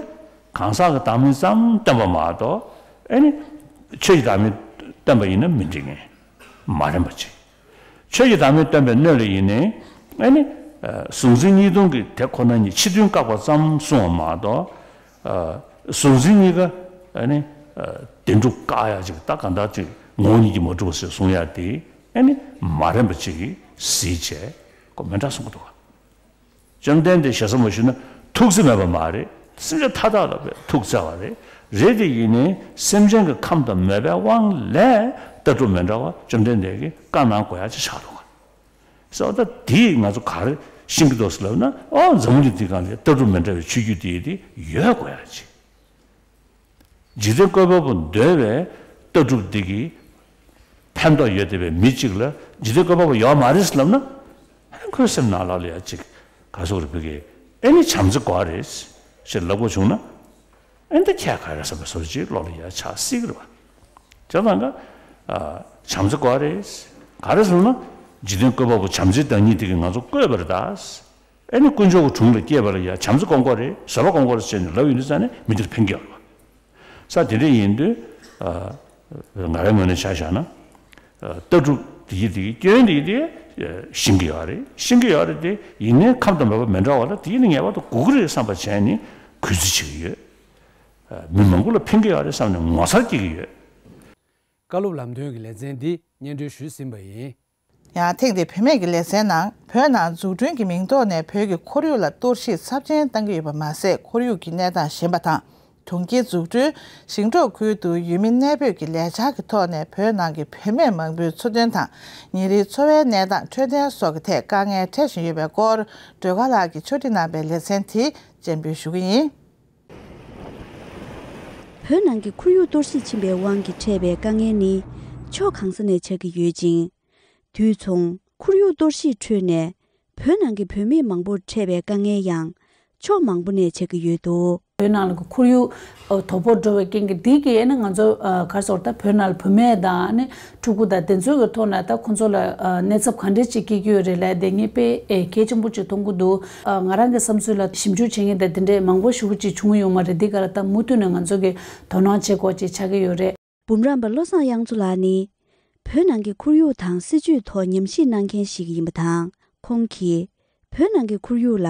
གང་ཟག་གི་བདག་མེད་ཙམ་བསྟན་པ་མ་གཏོགས། ཨེ་ནི། ཆོས་ཀྱི་བདག་མེད་བསྟན་པ་ཡིན་ན་མི་འགྲིག་ངེས། མ་རན་པ་ཅིག་ཆོས་ཀྱི་བདག་མེད་སྟོན་པའི་སྣོད་ལ་ཡིན་ནའི། ཨེ་ནི། གཟུང་འཛིན་གཉིས་སྟོང་གི་དེ་ཁོ་ན་ཉིད་ཕྱི་དོན་བཀག་པ་ཙམ་གསུངས་པ་མ་གཏོགས། གཟུང་འཛིན་གཉིས་ཀ་ཨེ་ནི། བདེན་གྲུབ་བཀག་ཡ་ཅིག་ད་གང་ལྟར་ཅིག་ངོ་བོ་ཉིད་ཀྱིས་མ་གྲུབ་པ་ཞེས་གསུང་ཡ་དེ་ཨེ་ནི་མ་རན་པ་ཅིག་གཟིགས་བྱས་ཁོ་མི་འདྲ་གསུང་གི་འདུག་ག་བཅོམ་ལྡན་འདས་ཞེ་ས་མ་ཞུས་ན་ཐུགས་བརྩེ་མེད་པ་མ་རེད། སེམས་ཅན་མཐའ་དག་ལ་ཐུགས་བརྩེ་བ་རེད། རེད་དེ་ཡིན་ནའི་སེམས་ཅན་གྱི་ཁམས་དང་མོས་པའི་དབང་ལས་ལྟ་གྲུབ་མི་འདྲ་བ་བཅོམ་ལྡན་འདས་ཀྱིས་བཀའ་གནང་དགོས་ཡ་ཅིག་ཆགས་འདུག་ག་ས་ད་དེས་ང་ཚོ་ག་རེ་ཤེས་ཀྱི་འདུག་ཟེར་ལབ་ན། ཨོ་འཛམ་བུ་གླིང་འདི་སྒང་ལ་ལྟ་གྲུབ་མི་འདྲ་བའི་ཆོས་བརྒྱུད་དེ་དེ་ཡོད་དགོས་ཡ་ཅིག་འཇིག་རྟེན་བཀོད་པ་པོ་འདོད་པའི་ལྟ་གྲུབ་འདི་གིས་ཕན་ཐོགས་ཡོད་བསྡད་པའི་མི་གཅིག་ལ་འཇིག་རྟེན་བཀོད་པ་པོ་ཡོད་མ་རེད་ལབ་ན། ཧན་ཁོའི་སེམས་ནང་ལོགས་ལ་ཡ་གཅིག་ག་སོགས་རེ་བུ་གས་ཨེ་ནི་བྱམས་བརྩེ་དགོས་རེད་ཞེས་ལབ་དགོས་བྱུང་ན། ཨེ་འདི་ཁྱད་ག་རེ་བསམ་པའི་བཟོ་ཅིག་བློ་ལ་ཡ་ཆགས་སྲིད་ཀྱི་རེད་བ། བྱས་ཙང་ཀ་བྱམས་བརྩེ་དགོས་རེད། ག་རེ་ཟེར་ན། འཇིག་རྟེན་བཀོད་པ་པོ་བྱམས་བརྩེའི་བདག་ཉིད་དེ་གིས་ང་ཚོ་བཀོད་པ་རེད་ད། ཨེ་ནི་དཀོན་མཆོག་གི་དྲུང་ལ་སྐྱེས་པ་ལ་ཡ་བྱམས་བརྩེ་སྐོང་དགོས་རེད། བཟོད་པ་སྐོང་དགོས་རེད་ཟེར་ནས་ལབ་ཡོང་དུས་ཙང་ནས་མི་འདིར་ཕན་གྱི་ཡོད་རེད་བ། ས་དེ་འདྲ་ཡིན་དུས། ང་རའི་ངོས་ནས་ཆ་བཞག་ན། ལྟ་གྲུབ་དེ་ཡི་དེ་སྐྱོན་དེ་ཡི་དེ་ཤེས་ཀྱི་ཡོད་རེད། ཤེས་ཀྱི་ཡོད་རེད་དེ། ཡིན་ནའི་ཁམས་དང་མོས་པ་མི་འདྲ་བ་ལ་དེ་ཡི་ནི་ངེས་པར་དུ་དགོས་ཀྱི་རེད་བསམ་པ་བྱས་ནས་གུས་བརྩི་བྱེད་ཀྱི་ཡོད། མི་མང་པོ་ལ་ཕན་གྱི་ཡོད་རེད་བསམ་ནས་ངོ་མཚར་སྐྱེ་གི་ཡོད། བཀའ་སློབ་ལམ་སྟོན་གྱི་ལེ་ཚན་འདི་སྙན་སྒྲོན་ཞུས་ཟིན་པ་ཡིན། ཡང་ཐེངས་འདིའི་བུད་མེད་ཀྱི་ལེ་ཚན་ནང་བོད་ནང་འཛུགས་སྐྲུན་གྱི་མིང་ཐོག་ནས་བོད་ཀྱི་ཁོར་ཡུག་ལ་གཏོར་བཤིག་ཚབས་ཆེན་བཏང་གི་ཡོད་པ་མ་ཟད། ཁོར་ཡུག་གི་གནས་སྟངས་ཞན་པ་དང་། གྲོང་ཁྱེར་འཛུགས་སྐྲུན། ཞིང་འབྲོག་ཁུལ་དུ་ཡུལ་མི་གནས་སྤོས་ཀྱི་ལས་འཆར་གྱི་ཐོག་ནས་བོད་ནང་གི་བུད་མེད་མང་པོའི་འཚོ་སྡོད་དང་ཉིན་རེའི་འཚོ་བའི་གནས་སྟངས། འཕྲོད་བསྟེན་སོགས་ཀྱི་ཐད་དཀའ་ངལ་འཕྲད་བཞིན་ཡོད་པའི་སྐོར། སྒྲོལ་དཀར་ལགས་ཀྱིས་ཕྱོགས་སྒྲིག་གནང་པའི་ལེ་ཚན་དེ་སྤྱན་འབུལ་ཞུ་གི་ཡིན། བོད་ནང་གི་ཁོར་ཡུག་གཏོར་བཤིག་ཕྱིན་པའི་དབང་གིས་འཕྲད་པའི་དཀའ་ངལ་ནི་ཕྱོགས་གང་ས་ནས་ཆགས་ཀྱི་ཡོད་ཅིང་། དུས་མཚུངས་ཁོར་ཡུག་གཏོར་བཤིག་ཁྲོད་ནས་བོད་ནང་གི་བུད་མེད་མང་པོར་འཕྲད་པའི་དཀའ་ངལ་ཡང་ཕྱོགས་མང་པོ་ནས་ཆགས་ཀྱི་ཡོད་འདུག་བོད་ནང་ལ་ཁོར་ཡུག་དོ་ཕོག་འགྲོ་བའི་རྐྱེན་གྱིས་འདི་གིས་ཨ་ནི་ང་ཚོ་ག་རེ་ཟེར་ད་བོད་ནང་ལ་བུད་མེད་དང་ཨ་ནི་ཕྲུ་གུ་དང་དེ་ཚོའི་གི་ཐོག་ནས་ད་ཁོ་ཚོ་ལ་གནས་ཚབས་ག་འདྲས་ཅིག་སྐྱེལ་གྱི་ཡོད་རེད་ལབ་དེ་ངས་དཔེ་གལ་ཆེན་པོ་ཅིག་མཐོང་གི་འདུག་ང་རང་གི་བསམ་ཚུལ་ལ་ཞིབ་འཇུག་བྱེད་མཁན་དང་དེ་འདྲས་མང་པོ་ཞེ་པོ་ཅིག་བྱུང་ཡོད་མ་རེད། འདི་ག་ལ་ད་མུ་མཐུད་ནས་ང་ཚོ་གི་དོ་སྣང་བྱེད་དགོས་ཅིག་ཆགས་ཀྱི་ཡོད་རེད། འབུམ་རམས་པ་བློ་བཟང་དབྱངས་མཚོ་ལགས་ནི་བོད་ནང་གི་ཁོར་ཡུག་དང་སྲིད་ཇུས་ཐོག་ཉམས་ཞིབ་གནང་མཁན་ཞིག་ཡིན་པ་དང་། ཁོང་གིས་བོད་ནང་གི་ཁོར་ཡུག་ལ་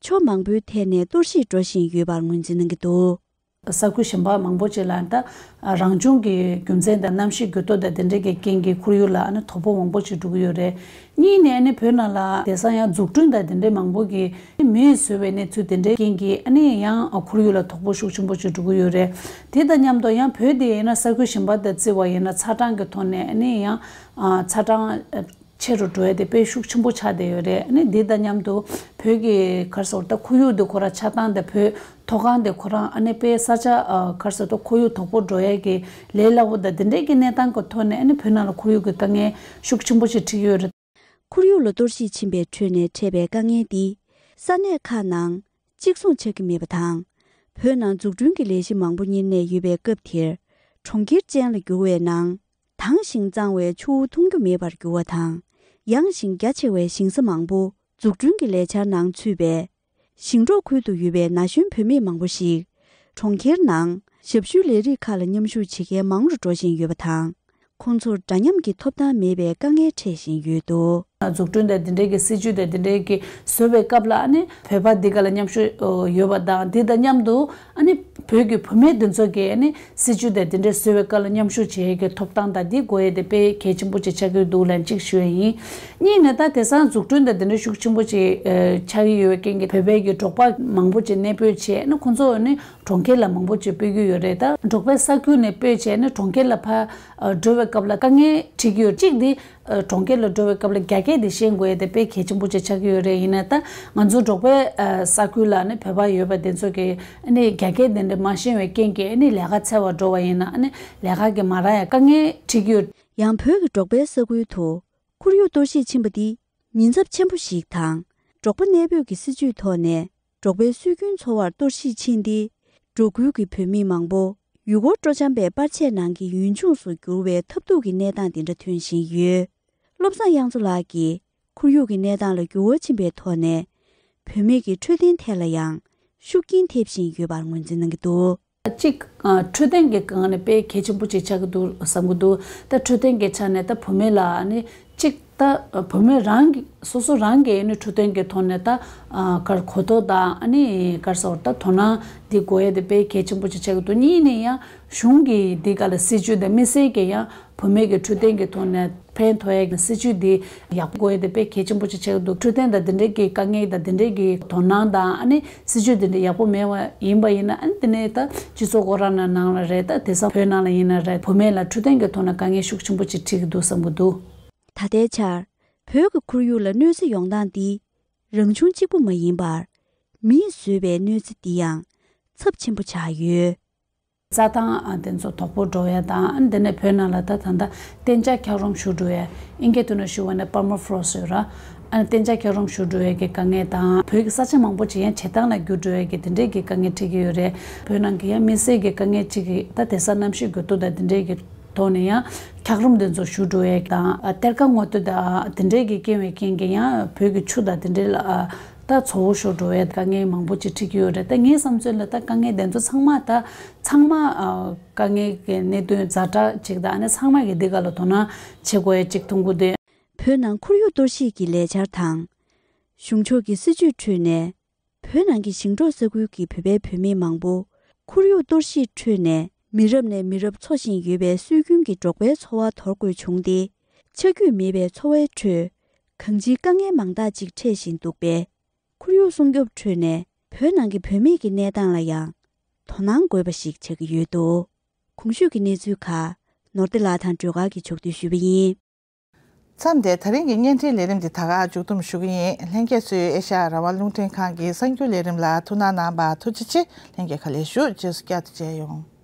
ཕྱོགས་མང་པོའི་ཐད་ནས་གཏོར་བཤིག་འགྲོ་བཞིན་ཡོད་པར་ངོས་འཛིན་གནང་གི་འདུག་ས་ཁུལ་གཞན་པ་མང་པོ་ཅིག་ལ་ད་རང་བྱུང་གི་རྒྱུ་མཚན་དང་གནམ་གཤིས་འགྱུར་ལྡོག་དང་དེ་འདྲའི་གི་རྐྱེན་གྱིས་ཁོར་ཡུག་ལ་ཨ་ནི་དོ་ཕོག་མང་པོ་ཅིག་འགྲོ་གི་ཡོད་རེད། གཉིས་ནས་ཨ་ནི་བོད་ནང་ལ་དེང་སང་ཡང་འཛུགས་སྐྲུན་དང་དེ་འདྲའི་མང་པོ་གིས་མེ་བཟོས་པའི་གནས་ཚུལ་དེ་འདྲའི་རྐྱེན་གྱིས་ཨ་ནི་ཡང་ཁོར་ཡུག་ལ་དོ་ཕོག་ཤུགས་ཆེན་པོ་ཅིག་འགྲོ་གི་ཡོད་རེད། དེ་དང་མཉམ་དུ་ཡང་བོད་དེ་ཡིན་ན་ས་ཁུལ་གཞན་པ་དང་བརྩི་བ་ཡིན་ན་ཚ་གྲང་གི་ཐོག་ནས་ཨ་ནི་ཡང་ཚ་གྲང་ཆེ་རུ་འགྲོ་ཡ་དེ་དཔེ་ཤུགས་ཆེན་པོ་ཆགས་བསྡད་ཡོད་རེད། ཨ་ནི་འདི་དང་མཉམ་དུ་བོད་ཀྱི་ག་རེ་ཟེར་ད་ཁོར་ཡུག་འདི་ཁོ་རང་ཆགས་སྟངས་དང་བོད་མཐོ་སྒང་དེ་ཁོ་རང་ཨ་ནི་དཔེ་ས་ཆ་ག་རེ་ཟེར་ད་ཁོར་ཡུག་དོ་ཕོག་འགྲོ་ཡ་གི་ལས་སླ་པོ་དང་དེ་འདྲའི་གི་གནས་སྟངས་ཀྱི་ཐོག་ནས་ཨ་ནི་བོད་ནང་ལ་ཁོར་ཡུག་གི་དཀའ་ངལ་ཤུགས་ཆེན་པོ་ཞིག་འཕྲད་ཀྱི་ཡོད་རེད། ཁོར་ཡུག་ལ་གཏོར་བཤིག་ཕྱིན་པའི་ཁྲོད་ནས་འཕྲད་པའི་དཀའ་ངལ་འདི་ས་གནས་ཁག་ནང་གཅིག་མཚུངས་ཆགས་ཀྱི་མེད་པ་དང་། བོད་ནང་འཛུགས་སྐྲུན་གྱི་ལས་གཞི་མང་པོ་གཉེར་ནས་ཡོད་པའི་སྐབས་དེར་གྲོང་ཁྱེར་ཅན་ལ་བསྒྱུར་བའི་ནང་། དྭངས་ཤིང་གཙང་བའི་ཆུ་བོ་མཐོང་རྒྱུ་མེད་པར་གྱུར་བ་དང་། ཡངས་ཤིང་རྒྱ་ཆེ་བའི་ཞིང་ས་མང་པོ་འཛུགས་སྐྲུན་གྱི་ལས་འཆར་ནང་ཚུད་པས། ཞིང་འབྲོག་ཁུལ་དུ་ཡོད་པའི་ན་གཞོན་བུད་མེད་མང་པོ་ཞིག་གྲོང་ཁྱེར་ནང་ཞབས་ཞུའི་ལས་རིགས་ཁག་ལ་མཉམ་ཞུགས་བྱེད་མཁན་མང་རུ་འགྲོ་བཞིན་ཡོད་པ་དང་། ཁོང་ཚོར་འདྲ་མཉམ་གྱི་ཐོབ་ཐང་མེད་པའི་དཀའ་ངལ་འཕྲད་བཞིན་ཡོད་འདུག་འཛུགས་སྐྲུན་དང་དེ་འབྲེལ་གྱི་སྲིད་ཇུས་དང་དེ་འབྲེལ་གྱི་བཟོ་བའི་སྐབས་ལ་ཨ་ནི་བོད་པ་འདི་ག་ལ་མཉམ་ཞུགས་ཡོད་པ་དང་། འདི་དང་མཉམ་དུ་ཨ་ནི་བོད་ཀྱི་བུད་མེད་འདི་ཚོ་གིས་ཨ་ནི་སྲིད་ཇུས་དང་དེ་འབྲེལ་བཟོ་བའི་སྐབས་ལ་མཉམ་ཞུགས་བྱེད་ཡས་ཀྱི་ཐོབ་ཐང་དང་འདི་དགོས་ཡས་དེ་དཔེ་གལ་ཆེན་པོ་ཅིག་ཆགས་ཀྱི་འདུག་ལབ་གཅིག་ཞུ་ཡས་ཡིན། གཉིས་ནས་ད་དེང་སང་འཛུགས་སྐྲུན་དང་དེ་འབྲེལ་ཤུགས་ཆེན་པོ་ཅིག་ཆགས་ཀྱི་ཡོད་པའི་རྐྱེན་གྱིས་བོད་པའི་གི་འབྲོག་པ་མང་པོ་ཅིག་གནས་སྤོས་བྱས་ཨ་ནི་ཁོང་ཚོ་ཨ་ནི་གྲོང་ཁྱེར་ལ་མང་པོ་ཅིག་སྤོས་ཀྱི་ཡོད་རེད། ད་འབྲོག་པའི་ས་ཁུལ་ནས་སྤོས་བྱས་ཨ་ནི་གྲོང་ཁྱེར་ལ་ཕར་འགྲོ་བའི་སྐབས་ལ་དཀའ་ངལ་འཕྲད་ཀྱི་ཡོད། གཅིག་འདི་གྲོང་ཁྱེར་ལ་འགྲོ་བའི་སྐབས་ལ་རྒྱ་སྐད་འདི་ཤེས་དགོས་ཡས་དེ་དཔེ་གལ་ཆེན་པོ་ཅིག་ཆགས་ཀྱི་ཡོད་རེད། ཡིན་ན་ད་ང་ཚོ་འབྲོག་པའི་ས་ཁུལ་ལ་ནི་བོད་པ་ཡོད་པ་དེ་ཚོ་གིས་ཨ་ནི་རྒྱ་སྐད་དེ་འདྲ་མ་ཤེས་པའི་རྐྱེན་གྱིས་ཨ་ནི་ལས་ཀ་འཚོལ་བར་འགྲོ་བ་ཡིན་ན་ཨ་ནི་ལས་ཀ་གི་མ་རག་ཡ་དཀའ་ངལ་འཕྲད་ཀྱི་ཡོད། ཡང་བོད་ཀྱི་འབྲོག་པའི་ས་ཁུལ་དུ་ཁོར་ཡུག་གཏོར་བཤིག་ཕྱིན་པ་འདི་ཉེན་ཚབས་ཆེན་པོ་ཞིག་དང་། འབྲོག་པ་གནས་སྤོས་ཀྱི་སྲིད་ཇུས་ཐོག་ནས་འབྲོག་པའི་སྲོལ་རྒྱུན་འཚོ་བར་གཏོར་བཤིག་ཕྱིན་ཏེ། འབྲོག་ཁུལ་གྱི་བོད་མི་མང་པོ་ཡུལ་སྐོར་སྤྲོ་འཆམ་པའི་པར་ཆས་ནང་གི་ཡུལ་ལྗོངས་སུ་གྱུར་བའི་ཐབས་སྡུག་གི་གནས་སྟངས་དེ་འདྲ་ཐོན་བཞིན་ཡོད། བློ་བཟང་དབྱངས་མཚོ་ལགས་ཀྱིས་ཁོར་ཡུག་གི་གནས་སྟངས་ལ་འགྱུར་བ་ཕྱིན་པའི་ཐོག་ནས། བུད་མེད་ཀྱི་འཕྲོད་བསྟེན་ཐད་ལ་ཡང་ཤུགས་རྐྱེན་ཐེབས་བཞིན་ཡོད་པར་ངོས་འཛིན་གནང་གི་འདུག། གཅིག་ཨ། འཕྲོད་བསྟེན་གྱི་སྒང་ནས་དཔེ་གལ་ཆེན་པོ་ཅིག་ཆགས་ཀྱི་འདུག་བསམ་གྱི་འདུག། ད་འཕྲོད་བསྟེན་གྱི་ཆ་ནས་ད་བུད་མེད་ལ་ཨ་ནི་གཅིག་ད་བུད་མེད་རང་གི་སོ་སོ་རང་གི་ཨ་ནི་འཕྲོད་བསྟེན་གྱི་ཐོག་ནས་ད་ཨ་གར་གོ་རྟོགས་དང་ཨ་ནི་གར་སོགས་ད་དོ་སྣང་འདི་དགོས་ཡས་དེ་དཔེ་གལ་ཆེན་པོ་ཅིག་ཆགས་ཀྱི་འདུག། གཉིས་ནས་ཡང་གཞུང་གི་འདི་ག་ལ་སྲིད་ཇུས་དང་དམིགས་བསལ་གྱི་ཡང་བུད་མེད་ཀྱི་འཕྲོད་བསྟེན་གྱི་ཐོག་ནས་ཕན་ཐོགས་ཡས་ཀྱི་སྲིད་ཇུས་འདི་ཡག་པོ་དགོས་ཡས་དེ་དཔེ་གལ་ཆེན་པོ་ཅིག་ཆགས་ཀྱི་འདུག། འཕྲོད་བསྟེན་དང་དེ་འབྲེལ་གྱི་དཀའ་ངལ་དང་དེ་འབྲེལ་གྱི་དོ་སྣང་དང་ཨ་ནི་སྲིད་ཇུས་དེ་འདྲ་ཡག་པོ་མེད་པ་ཡིན་པ་ཡིན་ན། ཨ་ནི་དེ་ནས་ད་སྤྱི་ཚོགས་ཁོ་རང་ནང་ནང་ལ་རེད། ད་དེང་སང་བོད་ནང་ལ་ཡིན་ན་རེད། བུད་མེད་ལ་འཕྲོད་བསྟེན་གྱི་ཐོག་ནས་དཀའ་ངལ་ཤུགས་ཆེན་པོ་ཅིག་འཕྲད་ཀྱི་འདུག་བསམ་གྱི་འདུག། ད་ལྟའི་ཆར་བོད་ཀྱི་ཁོར་ཡུག་ལ་གནོད་འཚེ་ཡོང་སྟངས་འདི་རང་བྱུང་གཅིག་པུ་མ་ཡིན་པར། མིས་བཟོས་པའི་གནོད་འཚེ་འདི་ཡང་ཚབས་ཆེན་པོ་ཆགས་ཡོད། རྩྭ་ཐང་ཨ་དེ་ཚོ་དོག་པོ་འགྲོ་ཡ་དང་། ཨ་ནི་དེ་ནས་བོད་ནང་ལ་ད་ད་ལྟ་གཏན་འཇགས་འཁྱགས་རོམ་བཞུ་འགྲོ་ཡ། ཨིན་སྐད་ཐོག་ནས་ཞུ་བ་ན་པར་མ་ཕོ་རོ་སི་ཡོད་ར། ཨ་ནི་གཏན་འཇགས་འཁྱགས་རོམ་བཞུ་འགྲོ་ཡ་གི་དཀའ་ངལ་དང་། བོད་ཀྱི་ས་ཆ་མང་པོ་ཅིག་ཡང་བྱེ་ཐང་ལ་འགྱུར་འགྲོ་ཡ་གི་དེ་འདྲས་ཀྱི་དཀའ་ངལ་འཕྲད་ཀྱི་ཡོད་རེད། བོད་ནང་གི་ཡང་དམིགས་བསལ་གྱི་དཀའ་ངལ་གཅིག་གི་ད་དེང་སང་གནམ་གཤིས་འགྱུར་ལྡོག་དང་དེ་འདྲས་ཀྱི་ཐོག་ནས་ཡང་འཁྱགས་རོམ་དེ་ཚོ་བཞུ་འགྲོ་ཡ་དང་། ཨ་གཏེར་ཁ་སྔོག་འདོན་དང་དེ་འདྲས་ཀྱི་རྐྱེན་བས་རྐྱེན་གྱིས་ཡང་བོད་ཀྱི་ཆུ་དང་དེ་འདྲས་ལ་ཨ་ད་ཚ་བོ་ཤོར་འགྲོ་བའི་དཀའ་ངལ་མང་པོ་ཅིག་འཕྲད་ཀྱི་ཡོད་རེད། ད་ངའི་བསམ་ཚུལ་ལ་ད་དཀའ་ངལ་དེ་ཚོ་ཚང་མ་ད་ཚང་མ་ཨ་དཀའ་ངལ་གྱི་གནད་དོན་ཛ་དྲག་ཅིག་དང་། ཨ་ནི་ཚང་མ་གི་འདི་ག་ལ་དོ་སྣང་བྱེད་དགོས་ཡ་ཅིག་མཐོང་གི་འདུག། བོད་ནང་ཁོར་ཡུག་གཏོར་བཤིག་གི་ལས་འཆར་དང་། གཞུང་ཕྱོགས་ཀྱི་སྲིད་ཇུས་ཁྲོད་ནས། བོད་ནང་གི་ཞིང་འབྲོག་ས་ཁུལ་གྱི་བོད་པའི་བུད་མེད་མང་པོ་ཁོར་ཡུག་གཏོར་བཤིག་ཁྲོད་ནས་མི་རབས་ནས་མི་རབས་འཚོ་བཞིན་ཡོད་པའི་སྲོལ་རྒྱུན་གྱི་འབྲོག་པའི་འཚོ་བ་དོར་དགོས་བྱུང་སྟེ། ཆ་རྒྱུས་མེད་པའི་འཚོ་བའི་ཁྲོད་གང་ཅིའི་དཀའ་ངལ་མང་དག་ཅིག་འཕྲད་བཞིན་འདུག་པས། ཁོར་ཡུག་སྲུང་སྐྱོབ་ཁྲོད་ནས་བོད་ནང་གི་བུད་མེད་ཀྱི་གནས་སྟངས་ལ་ཡང་དོ་སྣང་དགོས་པ་ཞིག་ཆགས་ཀྱི་ཡོད་འདུག། གོང་ཞུས་ཀྱི་གནས་ཚུལ་ཁག་ནོར་བདེ་ལགས་དང་སྒྲོལ་དཀར་གྱིས་ཕྱོགས་བསྡུས་ཞུས་པ་ཡིན། མཚམས་འདིར་ད་རིང་གི་བརྙན་འཕྲིན་ལས་རིམ་འདི་ད་ག་མཇུག་བསྡོམས་ཞུ་གི་ཡིན། ལྷན་རྒྱས་ཚོས་ཨེ་ཤ་ཡ་རང་དབང་རླུང་འཕྲིན་ཁང་གི་གསར་འགྱུར་ལས་རིམ་ལ་ཐུགས་སྣང་གནང་བར་ཐུགས་རྗེ་ཆེ། ལྷན་རྒྱས་ཁ་ལས་ཞུ། རྗེས་སུ་བསྐྱར་དུ་མཇལ་ཡོང་།